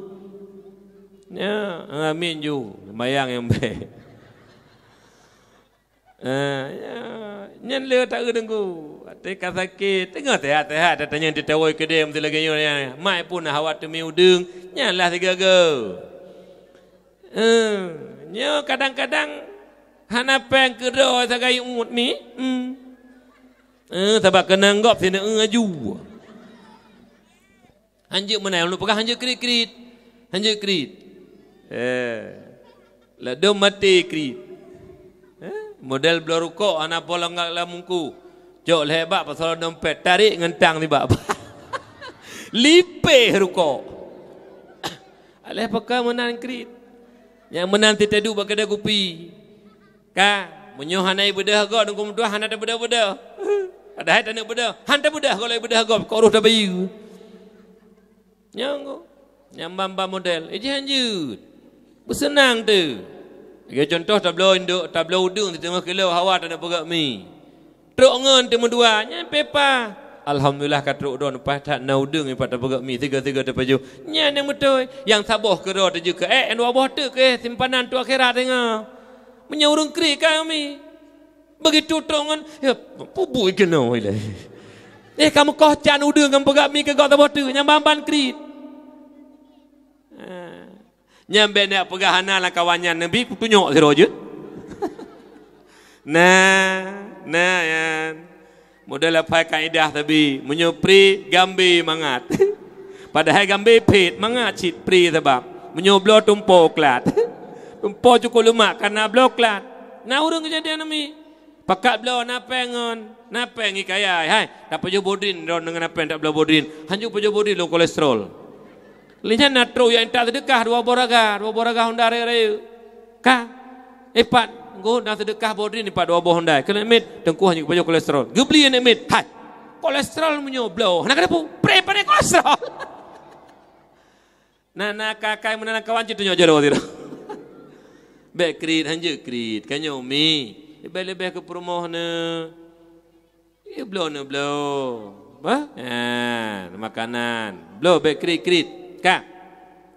Nyan, amin ju. Sembahyang nyang bèk. Ah, ya. Nyan lé taeu deunggu. Até ka sakét, teungoh teuhat-teuhat, tatanyong teuh tawôi keudè meuti lagèe nyoe nyan. Mai pun hawa teumi udeueng, nyan lah sigoe-goe. Eh, nyoe kadang-kadang hana péng keudroe sagai uet mi. Hmm. Eh, sabab keunong gob sineuk aju. Hanjeuet meunan, ulôn peugah hanjeuet kriet-kriet. Hanjeuet kriet. Eh. Ladôm maté kriet. Eh? Model bloe rukok hana polong lam ungku. Cok lhèe bak pasoe dompet, tarék ngon tang nibak. Lipéh rukok. Aléh pakon meunan kriet. Nyang meunan teuteuduk bak keudè kupi. Ka, meunyoe hana ibeudôh gob, deungku meutuah hana tabeudôh-beudôh. Padahai taneuk beudôh, han tabeudôh gob, lé beudôh gob, kok roh tabayeue. Nyang go, nyang ban-ban model, eh, jihan jeuet. Beuseunang teuh. Lagèe cuntoh, tabloe indok, tabloe udeueng siteungoh kilo hawa taneuk peugöt mi. Trok ngon teuh meudua, nyan peupah. Alhamdulillah ka trok droe, paih that na udeueng ipat tapeugöt mi, sigoe-sigoe tapajoh. Nyan nyang beutôi, nyang saboh keudroe teujeuet keu ék, nyang dua boh teuk keu simpanan untuk akhirat singoh. Meunyoe ureueng kriet ka mi. Begitu trok ngon, ya, pubuih keunoe ilèe. Eh, ka meukoh can udeueng ngon peugöt mi keu gob saboh teuk, nyang ban-ban kriet. Ah. Nyan bèk neuk peugah hana lam kawan nyan, neubi kutunyok sidroe jeuet. Nah, nah, nyan. Model apai kaidah sabe, meunyoe pri, gambe mangat. Padahai gambe phét, mangat cit pri sabab. Meunyoe bloe tumpo klat. Tumpo cukôp leumak, kana bloe klat. Na ureueng keujadian nami. Pakat bloe na péng ngon, na péng ikaya, hai, tapajoh bodrin droe ngon na péng tabloe bodrin. Hanjeuet pajoh bodrin lôn kolesterol. Lé nyan na trok nyang intat seudeukah dua boh raga, dua boh raga honda rayeuk-rayeuk. Ka, ipat, nggo na seudeukah bodrin ipat dua boh honda. Keuneuk miet, teungku hanjeuet pajoh kolesterol. Geubli aneuk miet, hai. Kolesterol meunyoe bloe, hana keuneuk pu, pre pane kolesterol. Na, na kakai meunan kawan cit tunyok jaroe sidroe. Bèk kriet, hanjeuet kriet. Ka nyoe mi. Leubeh-leubeh keu peurumoh neuh. Ié bloe neuh bloe. Bah? Ha, makanan. Bloe bèk kriet-kriet. Ka.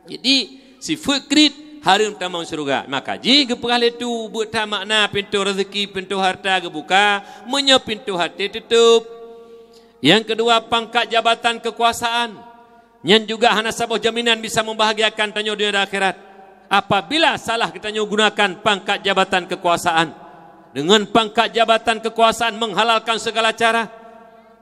Jadi, sifeuet kriet hareuem tamong syeuruga. Maka jih geupeugah lé tu, beuet that makna pintoe rezeki, pintoe harta geubuka, meunyoe pintoe até teutup. Nyang keudua, pangkat jabatan keukuasaan. Nyan juga hana saboh jaminan bisa membahagiakan tanyoe dunia dan akhirat. Apabila salah geutanyoe gunakan pangkat jabatan keukuasaan, deungon pangkat jabatan keukuasaan menghalalkan segala cara,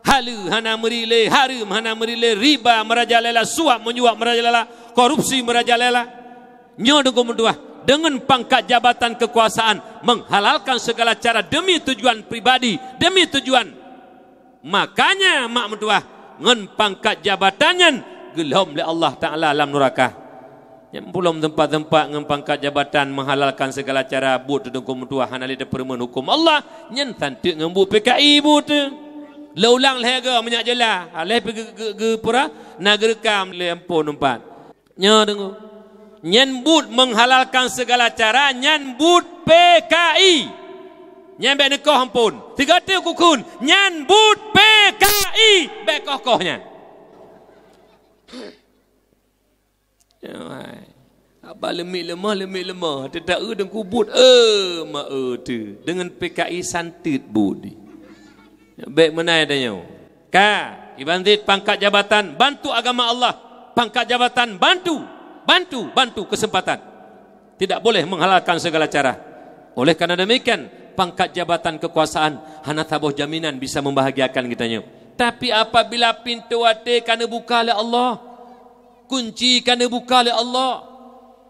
haleue hana meuri lé, hareuem hana meuri lé, riba merajalela, suap menyuap merajalela, korupsi merajalela. Nyoe deungku meutuah, deungon pangkat jabatan keukuasaan menghalalkan segala cara demi tujuan pribadi, demi tujuan Makanya mak meutuah ngon pangkat jabatan nyan geulhom lé Allah Taala lam nuraka. Nyan pulom teumpat-teumpat ngon pangkat jabatan menghalalkan segala cara buet teuh deungku meutuah hana lé teupeureumeun huköm Allah, nyan santeuk ngon buet P K I buet teuh. Lé ulang lhée goe meunyak jeulaih, ha, lhée pih geu-, geu-, geupura, na geureukam lé amphon umpat. Nyoe deungoe. Nyan buet menghalalkan segala cara, nyan buet P K I. Nyan bék neukoh amphon. Sigoe teuk kukheun, nyan buet P K I. Bék koh-koh nyan. Nyoe hai. Haba leumiek leumah, leumiek leumah. Teuta eu deungon buet, eu ma eu teu. Deungon P K I santet buet di. Bék meunan tanyoe. Ka, Iban Zaid pangkat jabatan, bantu agama Allah. Pangkat jabatan, bantu. Bantu, bantu kesempatan. Tidak boleh menghalalkan segala cara. Oleh karena demikian, pangkat jabatan kekuasaan hana saboh jaminan bisa membahagiakan geutanyoe. Tapi apabila pintoe até ka neubuka lé Allah, kunci ka neubuka lé Allah,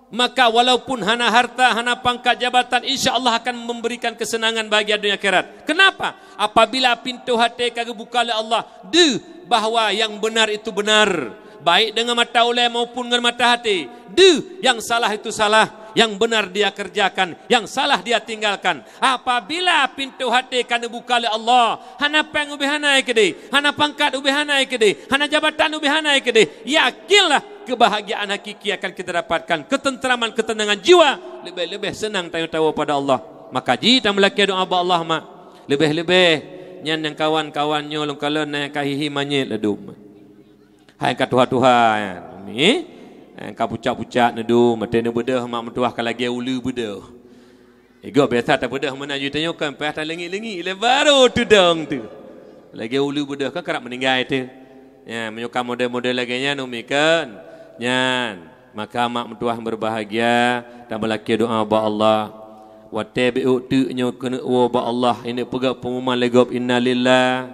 maka walaupun hana harta, hana pangkat jabatan, insya Allah akan memberikan kesenangan bahagia dunia akhirat. Kenapa? Apabila pintoe até ka geubuka lé Allah, deuh bahwa yang benar itu benar, baik dengan mata ulée maupun dengan mata hati. Deuh yang salah itu salah, yang benar dia kerjakan, yang salah dia tinggalkan. Apabila pintoe até ka neubuka lé Allah, hana péng ubé hana keudeh, hana pangkat ubé hana keudeh, hana jabatan ubé hana keudeh, yakinlah kebahagiaan hakiki akan kita dapatkan, ketentraman, ketenangan jiwa, leubeh-leubeh seunang tanyoe tawoe pada Allah. Maka ji tameulakée doá bak Allah mak. Leubeh-leubeh nyan nyang kawan-kawan nyoe lôn kalon na nyang ka hihi manyét ladum. Hai ka tuha-tuha nyan. Mi? Hai ka pucak-pucak neudum, maté neubeudôh mak meutuwah ka lagée uleue beudôh. Igoe biasa tabeudôh meunan ju tanyoe kan, payah taleungik-leungik lé barô teudong tu. Lagée uleue beudôh kan karab meuninggai tu. Nyan, meunyoe ka model-model lagée nyan umi kan. Nyan, maka mak meutuwah berbahagia, tameulakée doá bak Allah. Watée bék teuk nyoe keuneuk woe bak Allah, ineuk peugah peungumuman lé gob innalillah,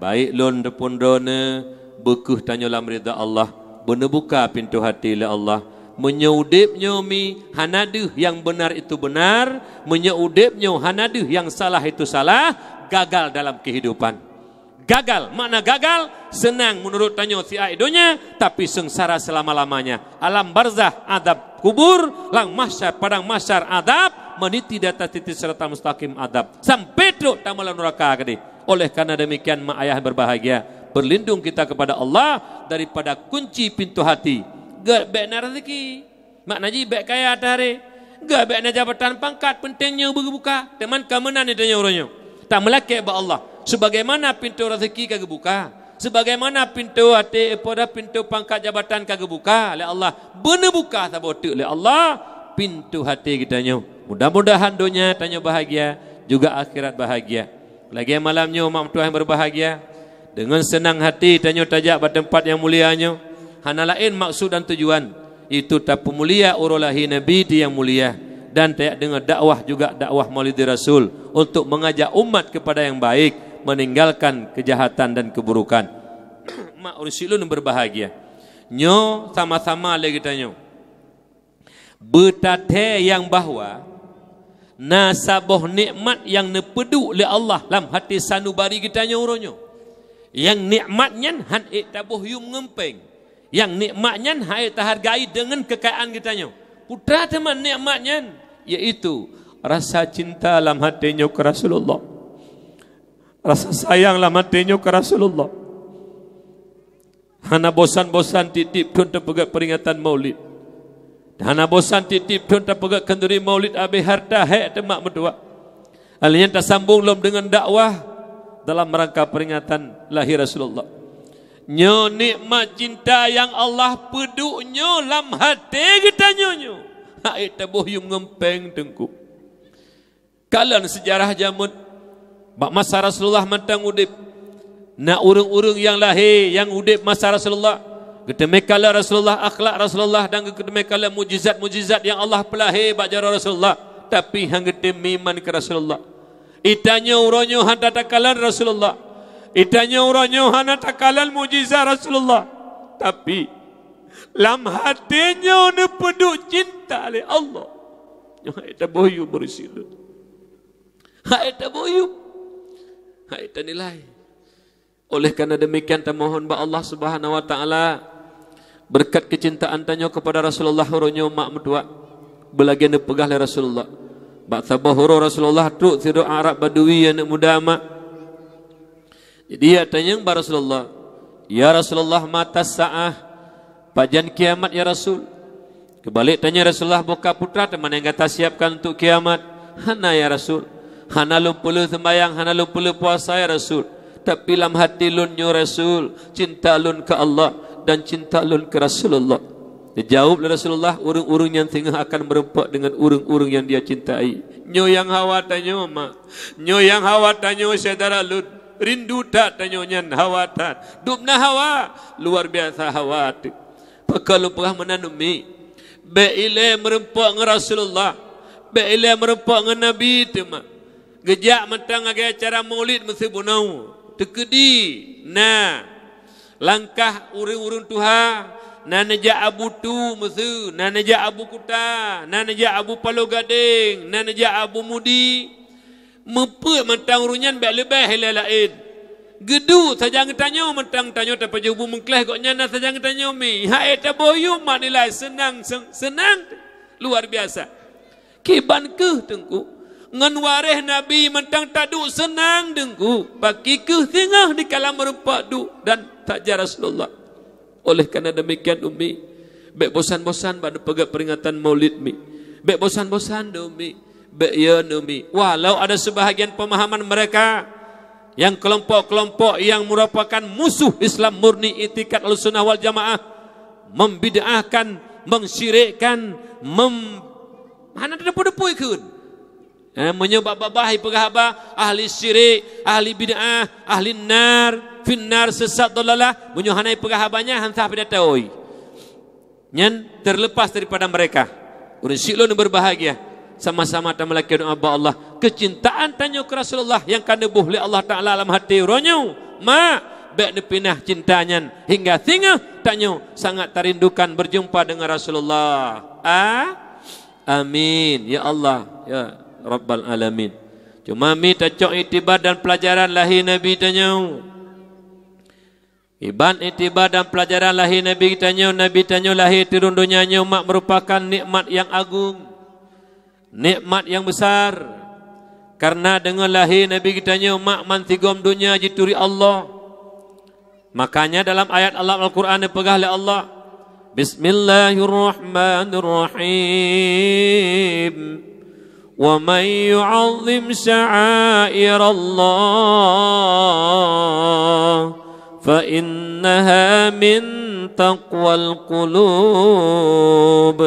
baik lôn ataupun droeneuh, beu kheueh tanyoe lam ridha Allah, beuneubuka pintoe hati lé Allah. Meunyoe udeb nyoe mi hana deuh nyang beunar itu beunar, meunyoe udeb nyoe hana deuh nyang salah itu salah, gagal dalam kehidupan. Gagal, makna gagal, seunang meunurot tanyoe siat donya, tapi seungsara selama-lamanya. Alam barzah, adab kubur, lam mahsyar, padang mahsyar, adab, meniti di atas titi siratal mustaqim, adab. Sampai trok tamong lam nuraka keudeh. Oleh karena demikian, mak ayah berbahagia, berlindung kita kepada Allah daripada kunci pintu hati. Gét bék na rezeki. Makna jih bék kaya taharé. Gét bék na jabatan pangkat, peunteng nyoe beubuka. Teuma ka meunan tanyoe uroe nyoe. Tameulakée bak Allah. Sebagaimana pintu rezeki ka geubuka. Sebagaimana pintu até, pada pintu pangkat jabatan ka geubuka lé Allah. Beuneubuka saboh teuk lé Allah pintu até geutanyoe. Mudah-mudahan donya tanyoe bahagia, juga akhirat bahagia. Lagée malam nyoe mak meutuwah nyang berbahagia, deungon seunang hati tanyoe tajak bak teumpat nyang mulia nyoe, hana laén maksud dan tujuan, itu tapeumulia uroe lahé Nabi nyang mulia, dan tajak deungoe dakwah juga dakwah Maulid Rasul untuk mengajak umat kepada yang baik, meninggalkan kejahatan dan keburukan. Mak ureuëng syik lôn berbahagia. Nyoe sama-sama lé geutanyoe. Beutathée nyang bahwa na saboh nikmat nyang neupeuduek lé Allah lam até sanubari geutanyoe uroe nyoe. Nyang nikmat nyan hán ék taboh yuem ngon péng. Nyang nikmat nyan hán ék tahargai deungon keukayaan geutanyoe. Peue teuma nikmat nyan, yaitu rasa cinta lam até nyoe keu Rasulullah. Rasa sayang lam até nyoe keu Rasulullah. Hana bosan-bosan tieb-tieb thon tapeugét peringatan Maulid. Hana bosan tieb-tieb thon tapeugét khanduri Maulid, abéh hareuta hék teuh mak meutuwah. Lheueh nyan tasambong lom deungon dakwah dalam rangka peringatan lahé Rasulullah. Nyoe nikmat cinta nyang Allah peuduek nyoe lam até geutanyoe nyoe. Hán ék taboh yuem ngon péng teungku. Kalon seujarah jameun, bak masa Rasulullah mantong udeb, na ureuëng-ureuëng nyang lahé nyang udeb masa Rasulullah, geuteumé kalon Rasulullah, akhlak Rasulullah, dan geuteumé kalon mukjizat-mukjizat nyang Allah peulahé bak jaroe Rasulullah, tapi hán geutem iman keu Rasulullah. Geutanyoe uroe nyoe hana takalon Rasulullah. Geutanyoe uroe nyoe hana takalon mukjizat Rasulullah. Tapi, lam até nyoe neupeuduek cinta lé Allah. Nyoe hán ék taboh yuem ureuëng syik lôn. Hán ék taboh yuem. Hán ék tanilai. Oleh karena demikian, tamohon bak Allah Subhanahu wa Taala, beureukat keucintaan tanyoe keupada Rasulullah uroe nyoe mak meutuwah. Beulagée neupeugah lé Rasulullah, bak saboh uroe Rasulullah trok sidroe Arab Badui aneuk muda mak. Jadi, geutanyong bak Rasulullah, "Ya Rasulullah, mata sa'ah? Pajan kiamat, ya Rasul?" Keubalek tanyong Rasulullah, "Boh ka putra teuma nyang gata siapkan untuk kiamat?" "Hana, ya Rasul. Hana lôn peuleueh seumbahyang, hana lôn peuleueh puasa, ya Rasul. Tapi lam hati lôn nyoe, Rasul, cinta lôn keu Allah dan cinta lôn keu Rasulullah." Geujaweueb lé Rasulullah, "Ureuëng-ureuëng nyan singoh akan meureumpok deungon ureuëng-ureuëng nyang dia cintai." Nyoe nyang hawa tanyoe, mak. Nyoe nyang hawa tanyoe, syedara lôn. Rindu that tanyoe nyan, hawa that. Dubna hawa, luar biasa hawa teuh. Pakon lôn peugah meunan, Umi? Bék ilée meureumpok ngon Rasulullah. Bék ilée meureumpok ngon Nabi teuma. Geujak mantong lagée acara Maulid meuseubunoe. Teukeudi na langkah ureuëng-ureuëng tuha, na neujak Abu Tu meuseu, na neujak Abu Kuta, na neujak Abu Paloh Gadeng, na neujak Abu Mudi. Meupeuet mantong ureuëng nyan bék leubeh ilée laén. Geuduek sajan geutanyoe mantong, tanyoe tapajoh bu meukleh, gobnyan na sajan geutanyoe, Mi. Hai taboh yum mak nilai seunang, sen-, seunang luar biasa. Kiban kheueh, Teungku, ngon waréh Nabi mantong taduek seunang, Teungku. Pakri kheueh singoh dikala meureumpok duek dan sajan Rasulullah. Oleh karena demikian, Umi, bék bosan-bosan bak neupeugét peringatan Maulid, Mi. Bék bosan-bosan deh, Umi. Bék yo, Umi. Walau ada sebahagian pemahaman mereka yang kelompok-kelompok yang merupakan musuh Islam murni, itikad Ahlussunnah wal Jamaah, membid'ahkan, mensyirikkan, mem-, hana teudepu-depu ikheun. Eh, meunyoe bak babah ipeugah haba ahli syirik, ahli bid'ah, ahli nar, finnar, sesat, dalalah, meunyoe hana ipeugah haba nyan, han sah pidato. Nyan terlepas daripada mereka. Ureuëng syik lôn berbahagia, sama-sama tameulakée doá bak Allah. Keucintaan tanyoe keu Rasulullah nyang ka neuboh lé Allah Taala lam até uroe nyoe, mak, bék neupinah cinta nyan hingga singoh tanyoe sangat tarindukan berjumpa dengan Rasulullah. A-, Amin, ya Allah, ya Rabbal Alamin. Cuma, Mi, tacok iktibar dan pelajaran lahé Nabi tanyoe. Iban iktibar dan pelajaran lahé Nabi tanyoe, Nabi tanyoe lahé turun donya nyoe, mak, merupakan nikmat yang agung, nikmat yang besar. Karena deungon lahé Nabi tanyoe, mak, bansigom donya jituri Allah. Makanya dalam ayat dalam Al-Quran dipeugah lé Allah, "Bismillahirrahmanirrahim. Wa man yu'azzim sya'airallah fa innaha min taqwal qulub."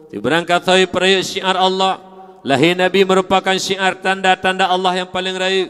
Sibarang kasoe peurayeuk syiar Allah, lahé Nabi merupakan syiar tanda-tanda Allah nyang paleng rayeuk.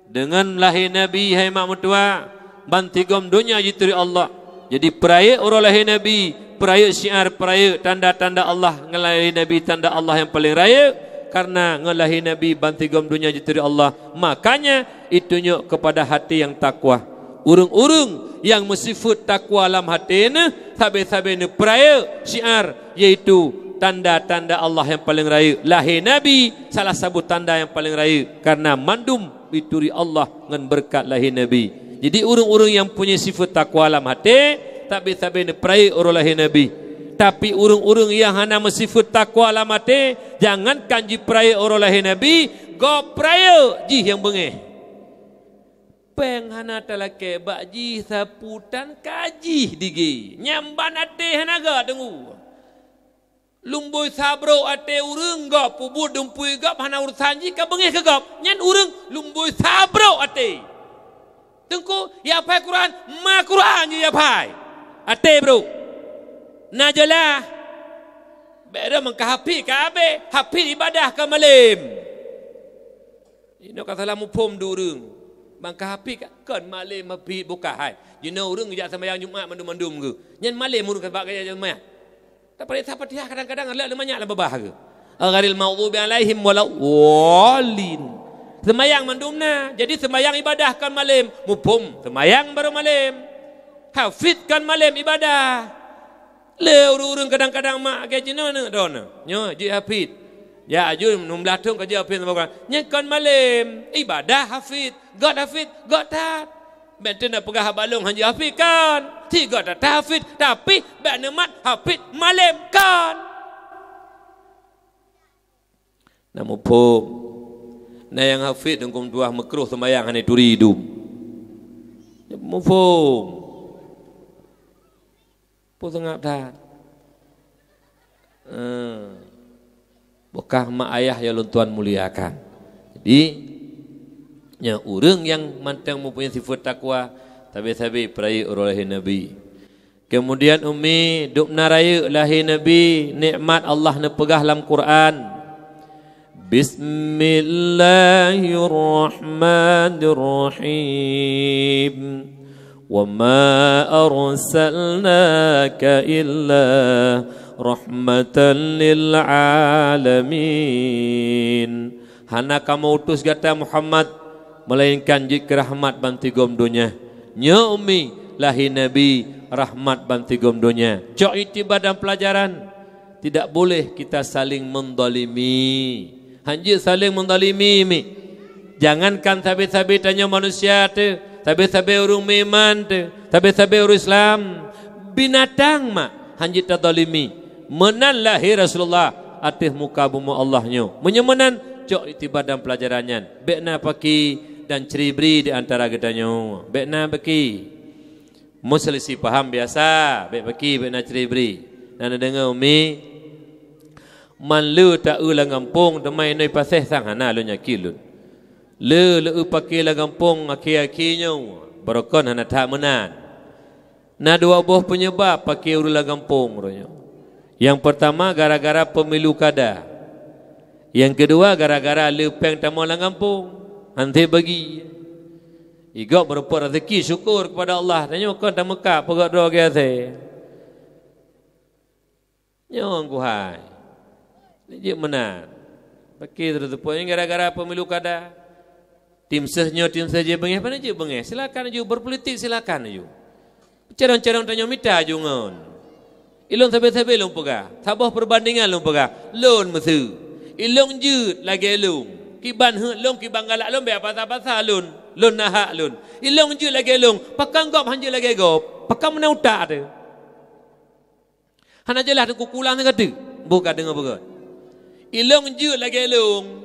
Deungon lahé Nabi, hai mak meutuah, bansigom donya jituri Allah. Jadi, peurayeuk uroe lahé Nabi, peurayeuk syiar, peurayeuk tanda-tanda Allah, ngon lahé Nabi tanda Allah nyang paleng rayeuk. Karena ngon lahé Nabi bansigom donya jituri Allah, makanya itunyok keupada até nyang takwa. Ureuëng-ureuëng nyang meusifeuet takwa lam até neuh, sabe-sabe neuh peurayeuk syiar, yaitu tanda-tanda Allah nyang paleng rayeuk. Lahé Nabi salah saboh tanda nyang paleng rayeuk, karena mandum jituri Allah ngon beureukat lahé Nabi. Jadi, ureuëng-ureuëng nyang punya sifeuet takwa lam até, sabe-sabe neuh peurayeuk uroe lahé Nabi. Tapi, ureuëng-ureuëng nyang hana meusifeuet takwa lam até, jangankan jipeurayeuk uroe lahé Nabi, gob peurayeuk jih nyang beungéh. Péng hana talakée bak jih, sapu tan ka jih digée. Nyang ban até hana gét, Teungku. Lumbôi sabrok até ureuëng gob, peubuet dumpeue gob hana urusan jih, ka beungéh keu gob. Nyan ureuëng lumbôi sabrok até. Teungku, ya phai Quran, ma Quran jih ya phai. Até brok. Na jeulaih. Bék rhom ka hafid ka abéh, hafid ibadah ka malém. Inoe ka salah muphom di ureuëng. Ban ka hafid ka, kon malém hafid buka hai. Jinoe ureuëng jak sembahyang Jumat mandum-mandum geuh. Nyan malém ureuëng ka bak gaya sembahyang. Taparéksa Fatihah kadang-kadang lé manyak lam babah geuh. Ghairil maghdubi alaihim waladdallin. Sembahyang mandum na. Jadi sembahyang ibadah kon malém. Muphom sembahyang baru malém. Hafid kon malém ibadah. Lé ureuëng-ureuëng kadang-kadang mak lagée jinoe neuk droeneuh. Nyoe jih hafid. Ya aju enam belas thon ka jih hafid sama Quran. Nyan kon malém. Ibadah hafid. Gét hafid, gét that. Bék teunak peugah haba lôn han jih hafid kan. Ti gét that hafid, tapi bék neumat hafid malém kan. Na muphom. Na nyang hafid Teungku meutuah meukroh sembahyang hana turi dum. Muphom? Peue seungab that. Eh, beukah mak ayah nyang lôn tuan muliakan. Jadi, nyoe ureuëng nyang mantong mempunyai sifat takwa, sabe-sabe peurayeuk uroe lahé Nabi. Kemudian Umi, dub na rayeuk lahé Nabi, nikmat Allah neupeugah lam Quran. Bismillahirrahmanirrahim. Wa ma arsalnaka illa rahmatan lil alamin. Hana kamoe utus gata Muhammad, melainkan jeuet keu rahmat bansigom donya. Nyoe Umi, lahé Nabi, rahmat bansigom donya. Cok iktibar dan pelajaran. Tidak boleh kita saling menzalimi. Hanjeuet saling menzalimi, Mi. Jangankan sabe-sabe tanyoe manusia teuh, sabe-sabe ureuëng meuiman teuh, sabe-sabe ureuëng Islam, binatang mak hanjeuet tazalimi. Meunan lahé Rasulullah ateueh muka bumoe Allah nyoe. Meunyoe meunan, cok iktibar dan pelajaran nyan. Bék na paki dan ceuri-beuri di antara geutanyoe. Bék na paki. Meuseulisi paham biasa, bék paki, bék na ceuri-beuri. Na neudeungoe, Umi? Man le ta-eu lam gampông, teuma inoe paséh sang hana lôn yakin lôn. Le, le eu paki lam gampông akhé-akhé nyoe, barokon hana that meunan. Na dua boh peunyeubab paki ureuëng lam gampông uroe nyoe. Nyang peurtama gara-gara pemilu kada. Nyang keudua gara-gara le péng tamong lam gampông, han sép bagi. Igob meurumpok raseuki syukur keupada Allah, tanyoe kon tameukab peugöt droe geuh asèe. Nyoe keuhai. Jeuet meunan. Paki teureuseupôt nyan gara-gara pemilu kada. Tim ses nyoe, tim ses jih beungéh, pane jeuet beungéh. Silakan aju berpolitik, silakan aju. Carông-carông tanyoe mita aju ngon. Ilôn sabe-sabe lôn peugah, saboh perbandingan lôn peugah. Lôn meuseu. Ilôn jeuet lagèe lôn. Kiban heuet lôn, kiban galak lôn, bék basa-basa lôn. Lôn na hak lôn. Ilôn jeuet lagèe lôn, pakon gob han jeuet lagèe gob? Pakon meunan utak teuh? Hana jeulaih teungku kulang sigoe teuk. Boh ka deungoe beugöt. Ilôn jeuet lagèe ilôn.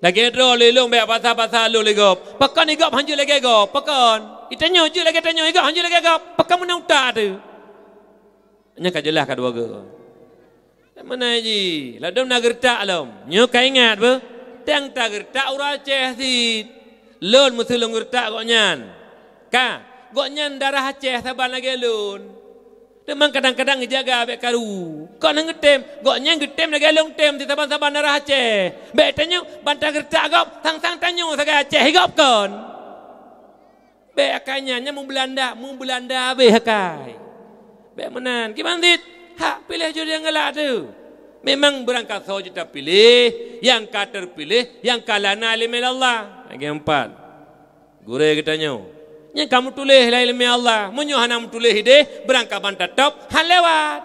Lagèe droe lé ilôn bék basa-basa lôn lé gob. Pakon igob han jeuet lagèe gob? Pakon? Itanyoe jeuet lagèe tanyoe, igob han jeuet lagèe gob. Pakon meunan utak teuh? Nyan ka jeulaih ka dua goe. Meunan jih, ladôm na geureutak lom. Nyoe ka ingat beuh. Tang tageureutak ureueng Aceh cit. Lôn meuseu lôn geureutak gobnyan. Ka, gobnyan darah Aceh saban lagèe lôn. Teuma kadang-kadang geujaga bék karu. Kon han geutem, gobnyan geutem lagèe lôn tem sisaban-saban darah Aceh. Bék tanyoe ban tageureutak gob, sang-sang tanyoe sagai Aceh gob kon. Bék akai nyan, nyan meubeulanda, meubeulanda habéh akai. Bék meunan, kiban cit, hak piléh jih nyang galak teuh. Memang beurangkasoe jeuet tapiléh, nyang ka teupiléh, nyang ka lana ileumèe Allah. Lagèe empat. Gurèe geutanyoe. Nyang ka meutuléh lam ileumèe Allah. Meunyoe hana meutuléh idéh, beurangkaban tatôb, han lewat.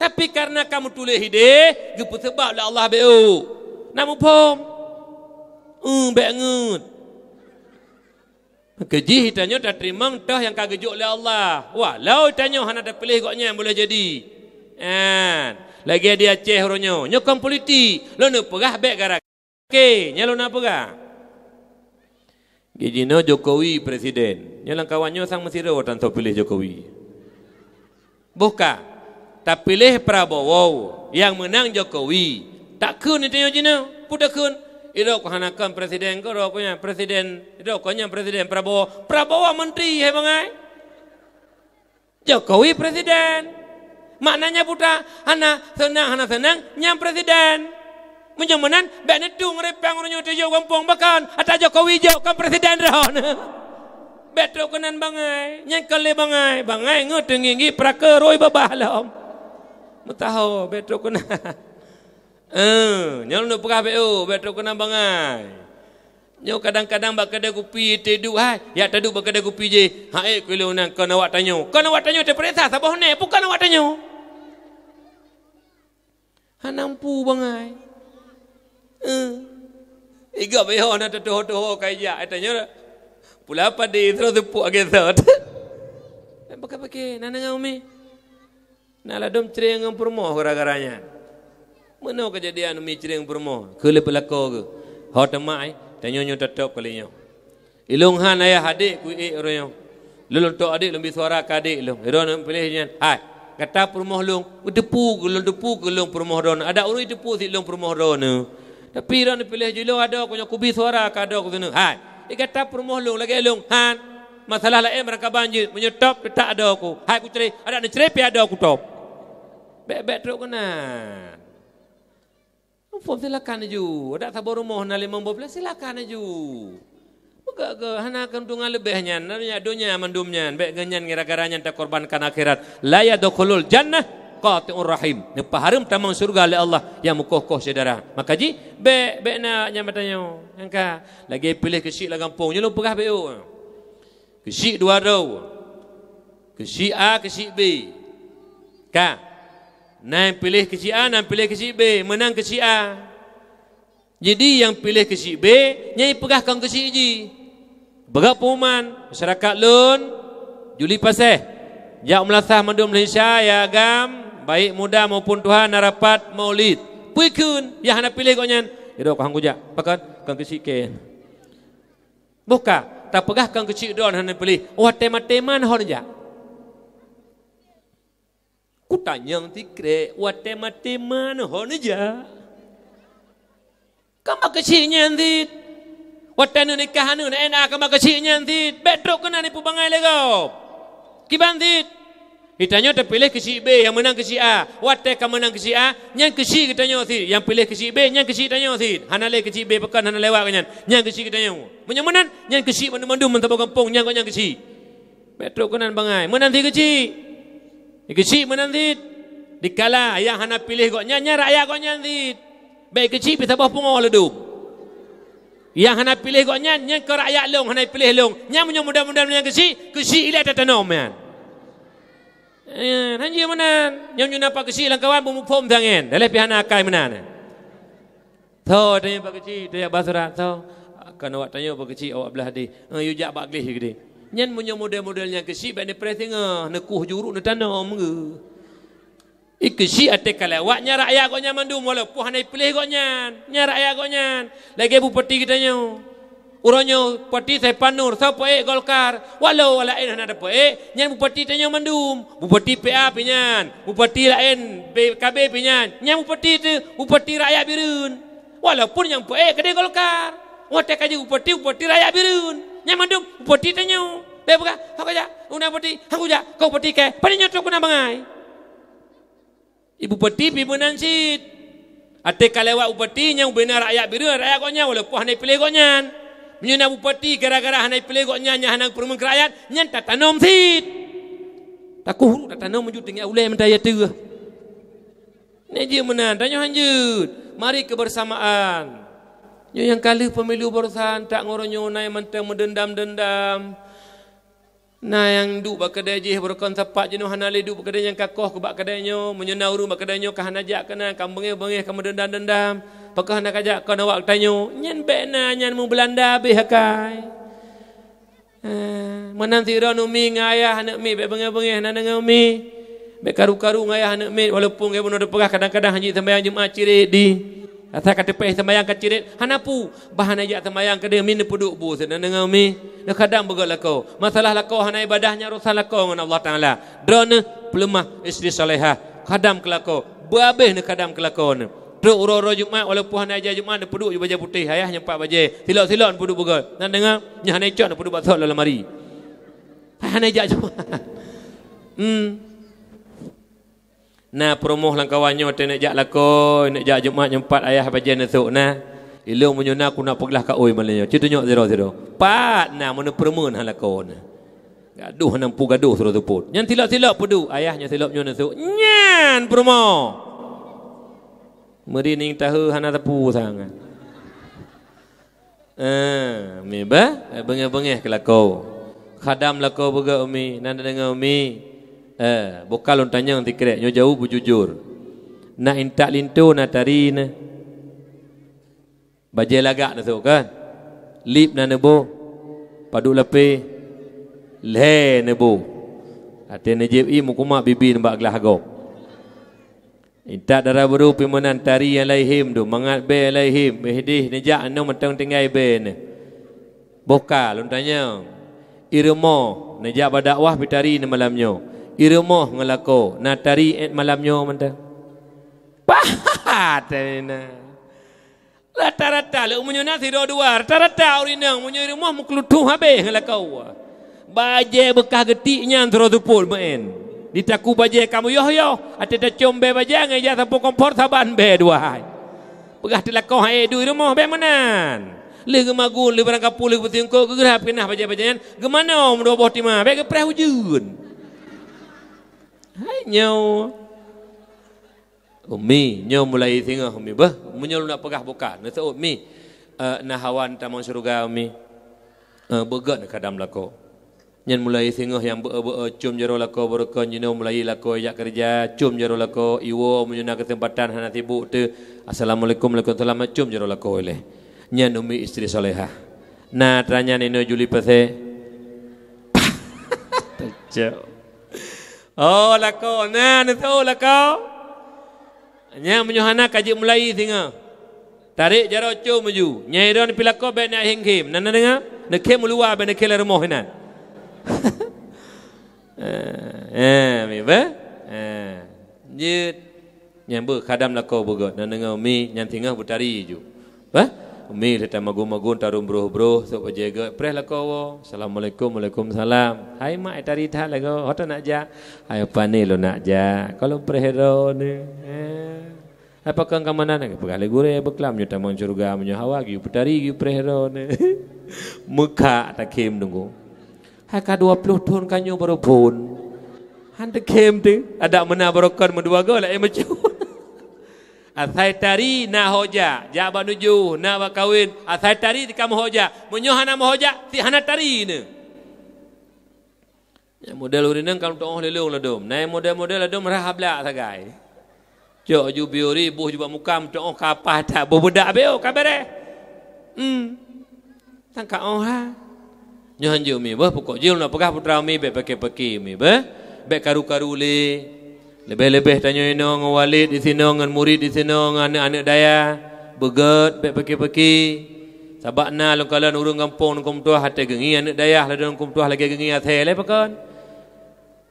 Tapi kareuna ka meutuléh idéh, geupeuseubab lé Allah bék ôk. Na muphom? Euh, bék ngeut. Keujih tanyoe tateurimong toh nyang ka geujok lé Allah. Walau tanyoe hana tapiléh gobnyan boleh jadi. An, lagèe di Aceh uroe nyoe. Nyoe kon politik. Lôn neupeugah bék gara-gara. Oke, nyan lôn na peugah. Jinoe Jokowi presiden. Nyoe lam kawan nyoe sang meusidroe tan soe piléh Jokowi. Boh ka, tapiléh Prabowo, nyang meunang Jokowi. Takheun tanyoe jinoe, peue takheun? Idroe ko hana kon presiden, ko droe ko nyan presiden, idroe ko nyan presiden Prabowo. Prabowo menteri, hai bangai. Jokowi presiden. Maknanya buta, hana seunang, hana seunang, nyan presiden. Meunyoe meunan, bék neutueng ripang uroe nyoe tujoh gampông, bahkan ata Jokowi jok kon presiden droen. Bék trok keunan bangai, nyan kon lé bangai. Bangai ngeut teunggi-nggi peurake roi babah lom. Meutaho, bék trok keunan. Eh, nyoe lôn peugah bék, oh, bék trok keunan bangai. Nyoe kadang-kadang bak keudè kupi teuduek hai, yak teuduek bak keudè kupi jih. Hai, keu lôn nang kon awak tanyoe. Kon awak tanyoe teupeuriksa saboh nèh, peue kon awak tanyoe. Hana mampu bangai. Eh. Igob yoh na teutoho-toho kai jak, eh, tanyoe. Pula padé terus tepuk agé sot. Pakai-pakai, na deungoe umi. Na ladôm creng ngon peurumoh gara-gara nyan. Meunoe keujadian umi creng peurumoh, keu lheueh peulako geuh. Ho teuma, eh, tanyoe nyoe tatôb kali nyoe. Ilôn han ayah adék kuék uroe nyoe. Lôn lôn tok adék, lôn bi suara keu adék lôn. Droeneuh piléh nyan. Hai, gata peurumoh lôn. Teupeu keu lôn, teupeu keu lôn peurumoh droeneuh. Adak ureuëng teupeu sit lôn peurumoh droeneuh. Tapi droeneuh piléh jih lôn adoe ku nyoe, kubi suara keu adoe ku sineuk. Hai, di gata peurumoh lôn lagée lôn. Han. Masalah laén barangkaban jeuet. Meunyoe top, teutap adoe ku. Hai, kucré, adak neucré pih adoe ku top. Bék-bék trok keunan. Phon silakan aju. Adak saboh rumoh na limong boh piléh, silakan aju. Peugah-gah hana keuntungan leubeh nyan, na donya mandum nyan. Bék ngon nyan gara-gara nyan takorbankan akhirat. La yadkhulul jannah qati'ur rahim. Neupeuhareuem tamong syeuruga lé Allah nyang meukoh-koh syedara. Maka jih, bék, bék na nyang meutanyoe. Nyang ka lagée piléh keuchik lam gampông, nyoe lôn peugah bék. Keuchik dua droe. Keuchik A, keuchik B. Ka. Na nyang piléh keuchik A, na nyang piléh keuchik B. Meunang keuchik A. Jadi nyang piléh keuchik B, nyan jipeugah kon keuchik jih. Peugah pengumuman, masyarakat lôn, Juli Paséh. Jak meulasah mandum Malaysia, ya agam, baik muda maupun tuha na rapat maulid. Peue kheun, nyang hana piléh gobnyan. Sidroe ka han kujak. Pakon, kon keuchik kén. Boh ka, tapeugah kon keuchik droe hana piléh. Watée maté man hon jak. Kutanyong sikrek, watée maté man hon jak. Ka mak keuchik nyan cit. Watée neunikah aneuk na N A ka mak keuchik nyan cit. Bék trok keunan ipeubangai lé gob. Kiban cit. Geutanyoe tapiléh keuchik B nyang meunang keuchik A. Watée ka meunang keuchik A, nyan keuchik geutanyoe cit. Nyang piléh keuchik B, nyan keuchik tanyoe cit. Hana lé keuchik B pakon hana lewat nyan. Nyan keuchik geutanyoe. Meunyoe meunan, nyan keuchik mandum-mandum meusaboh gampông nyan gobnyan keuchik. Bék trok keunan bangai. Meunan cit keuchik. Keuchik meunan cit. Dikala nyang hana piléh gobnyan, nyan rakyat gobnyan cit. Bék keuchik pih saboh pungo leudum. Nyang hana piléh gobnyan, nyan keu rakyat lôn, hana piléh lôn. Nyan meunyoe muda-muda nyan keuchik, keuchik ilée tatanom nyan. Eh, hanjeuet meunan. Nyoe nyoe nampak keuchik lam kawan beumuphom tangen. Daleh pih hana akai meunan. Tho, tanyoe bak keuchik, tanyoe bak surat, tho. Kan awak tanyoe bak keuchik, awak blah deh. Eh, yue jak bak gleh geude. Nyan meunyoe model-model nyang keuchik, bék neupreh singoh, neukoh juruk, neutanom geuh. I keuchik até ka lewat, nyan rakyat gobnyan mandum, walaupun hana ipiléh gobnyan. Nyan rakyat gobnyan. Lagée bupati geutanyoe. Uroe nyoe Bupati Saifan Nur, soe peuék Golkar, walau laén hana tapeuék, nyan bupati tanyoe mandum. Bupati P A pih nyan, bupati laén B K B pih nyan, nyan bupati teuh, bupati rakyat Bireuen. Walaupun nyang peuék keudeh Golkar, watée ka jeuet bupati, bupati rakyat Bireuen, nyan mandum bupati tanyoe. Bék peugah, "Hana kujak, undang bupati, hana kujak, kau bupati kèe, pane nyoe trok keunan bangai." Ibu bupati pih meunan cit. Até ka lewat bupati nyang ubena rakyat Bireuen, rakyat gobnyan walaupun hana ipiléh gobnyan. Meunyoe na bupati gara-gara hana ipiléh gobnyan nyang hana peurumoh keu rakyat, nyan tatanom cit. Takoh ureuëng tatanom meunyoe tinggai ulée meuntah ya teuh. Nyan jeuet meunan, tanyoe hanjeuet. Mari kebersamaan. Nyoe nyang ka lheueh pemilu barosan tak ngon uroe nyoe na nyang mantong meudendam-dendam. Na nyang duek bak keudè jih beureukan sapat jinoe hana lé duek bak keudè nyang ka koh keu bak keudè nyoe. Meunyoe na ureuëng bak keudè nyoe ka hana jak keunan, ka beungéh-beungéh ka meudendam-dendam, pakon hana ka jak kon awak tanyoe, nyan bék na nyan meubeulanda habéh akai. Eh, meunan sidroe umi ngon ayah aneuk miet bék beungéh-beungéh na deungoe umi. Bék karu-karu ngon ayah aneuk miet walaupun geuh bunoe teupeugah kadang-kadang hanjeuet sembahyang Jumat cirit di. Asai ka teupéh sembahyang ka cirit, hana peue. Bah hana jak sembahyang keudeh mi neupeuduek bu seunan deungoe mi. Neukhadam beugét lakoe. Masalah lakoe hana ibadah nyan urusan lakoe ngon Allah Taala. Droeneuh peuleumah istri salehah. Khadam keu lakoe. Beuhabéh neukhadam keu lakoe neuh. Trok uroe-uroe Jumat walaupun hana ijak Jumat neupeuduek ju bajée putéh, ayah nyoe pat bajée. Silop-silop neupeuduek beugét. Nan deungoe, nyoe hana icok neupeuduek bak sot lam lamari. Hana ijak Jumat. Hmm. Na peurumoh lam kawan nyoe teuh neuk jak lakoe, neuk jak Jumat nyoe pat ayah bajée neusok na. Ilong meunyoe na ku na peuglah ka oi malam nyoe. Cuti nyoe sidroe-sidroe. Pat na meuneu peureumeun hana lakoe na. Gadoh hana mpu gadoh sidroe seupôt. Nyan silop-silop peuduek, ayah nyoe silop nyoe neusok. Nyan peurumoh. Meuri ning tahe hana teupeu sangat. Eh, mi bah, beungéh-beungéh keu lakoe. Khadam lakoe beugét umi, nan deungoe umi. Eh, boh ka lôn tanyong sikrek, nyoe jaweueb beujujur. Na intat linto, na tari na. Bajée lagak neusok kan? Lip na neuboh. Padub lapée. Lhée neuboh. Até neujieb ié meukumat bibi neubak glah gob. Intat dara beureue pih meunan tari nyang laén him dum, mangat bée nyang laén him, beh dih neujak nyoe mantong tinggai bée neuh. Boh ka lôn tanyong, ié rumoh Neujak bak dakwah pih tari neumalam nyoe. I rumoh ngon lakoe, na tari 'et malam nyoe mantong. Pahat na. Rata-rata lé meunyoe na sidroe dua, rata-rata ureueng inong meunyoe i rumoh meukeulutôh habéh ngon lakoe. Bajée beukah geutik nyan sidroe seupôt meu'en. Di takue bajée ka meuyoh-yoh, até tacöm bée bajée ngon ija sampôh kompor saban bée dua hai. Peugah teulakoe hai duek i rumoh bék meunan. Lheueh geumagun, lheueh barangkapeue, lheueh beusingkot, geugeurab keunah bajée-bajée nyan, geumanoe meudua boh tima, bék geupreh ujeuen. Hai nyoe. Umi, nyoe mulai singoh Umi beuh. Meunyoe lôn nak peugah buka, neuseuôt Mi, eh, na hawa tamong syeuruga Umi. Eh, beugét khadam lakoe. Nyan mulai singoh nyang beu-beu com jaroe lakoe beureukan jinoe mulai lakoe jak keureuja, com jaroe lakoe, iwoe meunyoe na keuseumpatan hana sibuk teuh. Assalamualaikum, waalaikumsalam, com jaroe lakoe lé. Nyan Umi istri salehah. Na tanya ninoe Juli Pasé. Teucok. Oh, lakoe. Na neuseuôt lakoe. Nyan meunyoe hana ka jeuet mulai singoh. Tarek jaroe com laju. Nyang droeneuh pih lakoe bék na khém-khém. Na neudeungoe? Neukhém u luwa bék neukhém lam rumoh inan. Eh, eh, Mi beuh? Eh, jeuet. Nyan beuh khadam lakoe beugét. Na neudeungoe Mi nyan singoh beutari ju. Beuh? Mi lheueh tamagun-magun tarôm broh-broh, sôk bajée gét. Preh lakoe woe. Assalamualaikum, waalaikumsalam. Hai mak, tari that lagoe. Ho tanak jak? Hai pane lôn nak jak. Ka lôn preh droeneuh. Eh. Hai pakon ka meunan? Peugah lé gurée beuklam nyoe tamong syeuruga meunyoe hawa geuyue peutari geuyue preh droeneuh. Meukhak takhém deungoe. Hai ka dua ploh thon ka nyoe baroe phon. Han takhém teuh. Adak meunan baroe kon meudua goe laén meucue. Asai tari na ho jak, jak bak nujoh, na bak kawen. Asai tari ka meuho jak. Meunyoe hana meuho jak, sit hana tari neuh. Nyang model ureueng inong ka meutu'oh lé lôn ladôm. Na nyang model-model ladôm rhah blak sagai. Cok ju biori, boh ju bak muka, meutu'oh ka paih that, boh beudak beu ka bereh. Hmm. Tan ka 'oh ha. Nyoe hanjeuet Mi beuh, pokok jih lôn peugah putra Mi bék peuké-peuké Mi beuh. Bék karu-karu lé. Leubeh-leubeh tanyoe inoe ngon walid disinoe, ngon murit disinoe, ngon aneuk-aneuk dayah. Beugét bék peuké-peuké. Sabab na lôn kalon ureueng gampông Teungku Meutuah até geungi aneuk dayah, ladôm Teungku Meutuah lagée geungi asée lé pakon.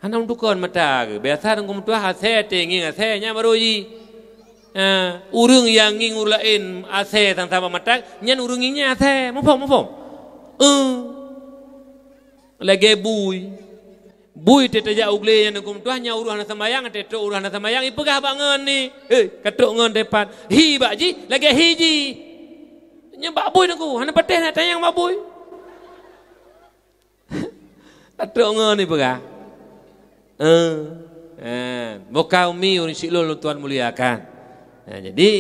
Hana meutukon mata geuh. Biasa Teungku Meutuah asée até ngieng asée nyan barô jih. Ha, ureueng nyang ngieng ureueng laén asée sang-sang bak mata, nyan ureueng ngieng nyan asée. Muphom, muphom? Eh. Lagée bui. Bui teuh tajak u glé nyan Teungku Meutuah, nyan ureueng hana seumayang, teutrok ureueng hana seumayang, ipeugah bak ngon ni, "Eh, ka trok ngon teupat." Hi bak jih, lagée hi jih. Nyan bak bui Teungku, hana patéh na tanyong bak bui. Ka trok ngon ipeugah. Eh, eh, boh ka Umi ureueng syik lôn, lôn tuan muliakan. Nah, jadi,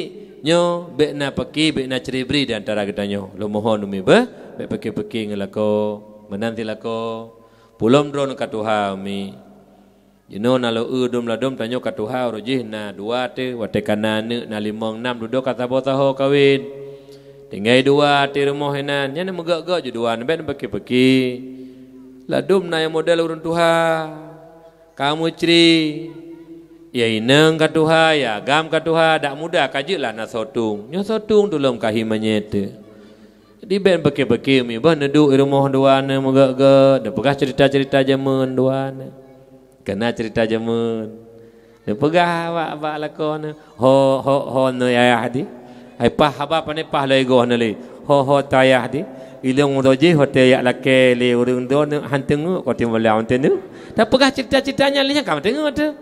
nyoe bék na peuké, bék na ceuri-beuri di antara geutanyoe. Lôn mohon Umi beuh, bék peuké-peuké ngon lakoe, meunan sit lakoe. Pulom droeneuh ka tuha, Umi. Jinoe na lôn eu dum ladôm tanyoe ka tuha, uroe jih na dua teuh, watée ka na aneuk na limong nam dudoe ka saboh saho kawen. Tinggai dua teuh rumoh inan, nyan meugét-gét ju dua, bék peuké-peuké. Ladôm na nyang model ureueng tuha, ka meucri. Ya inong ka tuha, ya agam ka tuha, dak muda ka jeuet lah na soe tueng. Nyoe soe tueng tulông ka hi manyét teuh. Jadi bék peuké-peuké, Umi beuh neuduek i rumoh dua neuh meugét-gét, neupeugah ceurita-ceurita jameun dua neuh. Kana ceurita jameun. Neupeugah bak, bak lakoe neuh, "Ho, ho, ho neuh ayah di? Hai pah haba pane pah lagée goh neuh lé. Ho, ho tayah di? Ilong roh jih watée jak lakée lé ureueng droeneuh han teungeut, kote malam teuneuh." Tapeugah ceurita-ceurita nyan lé nyan ka teungeut teuh.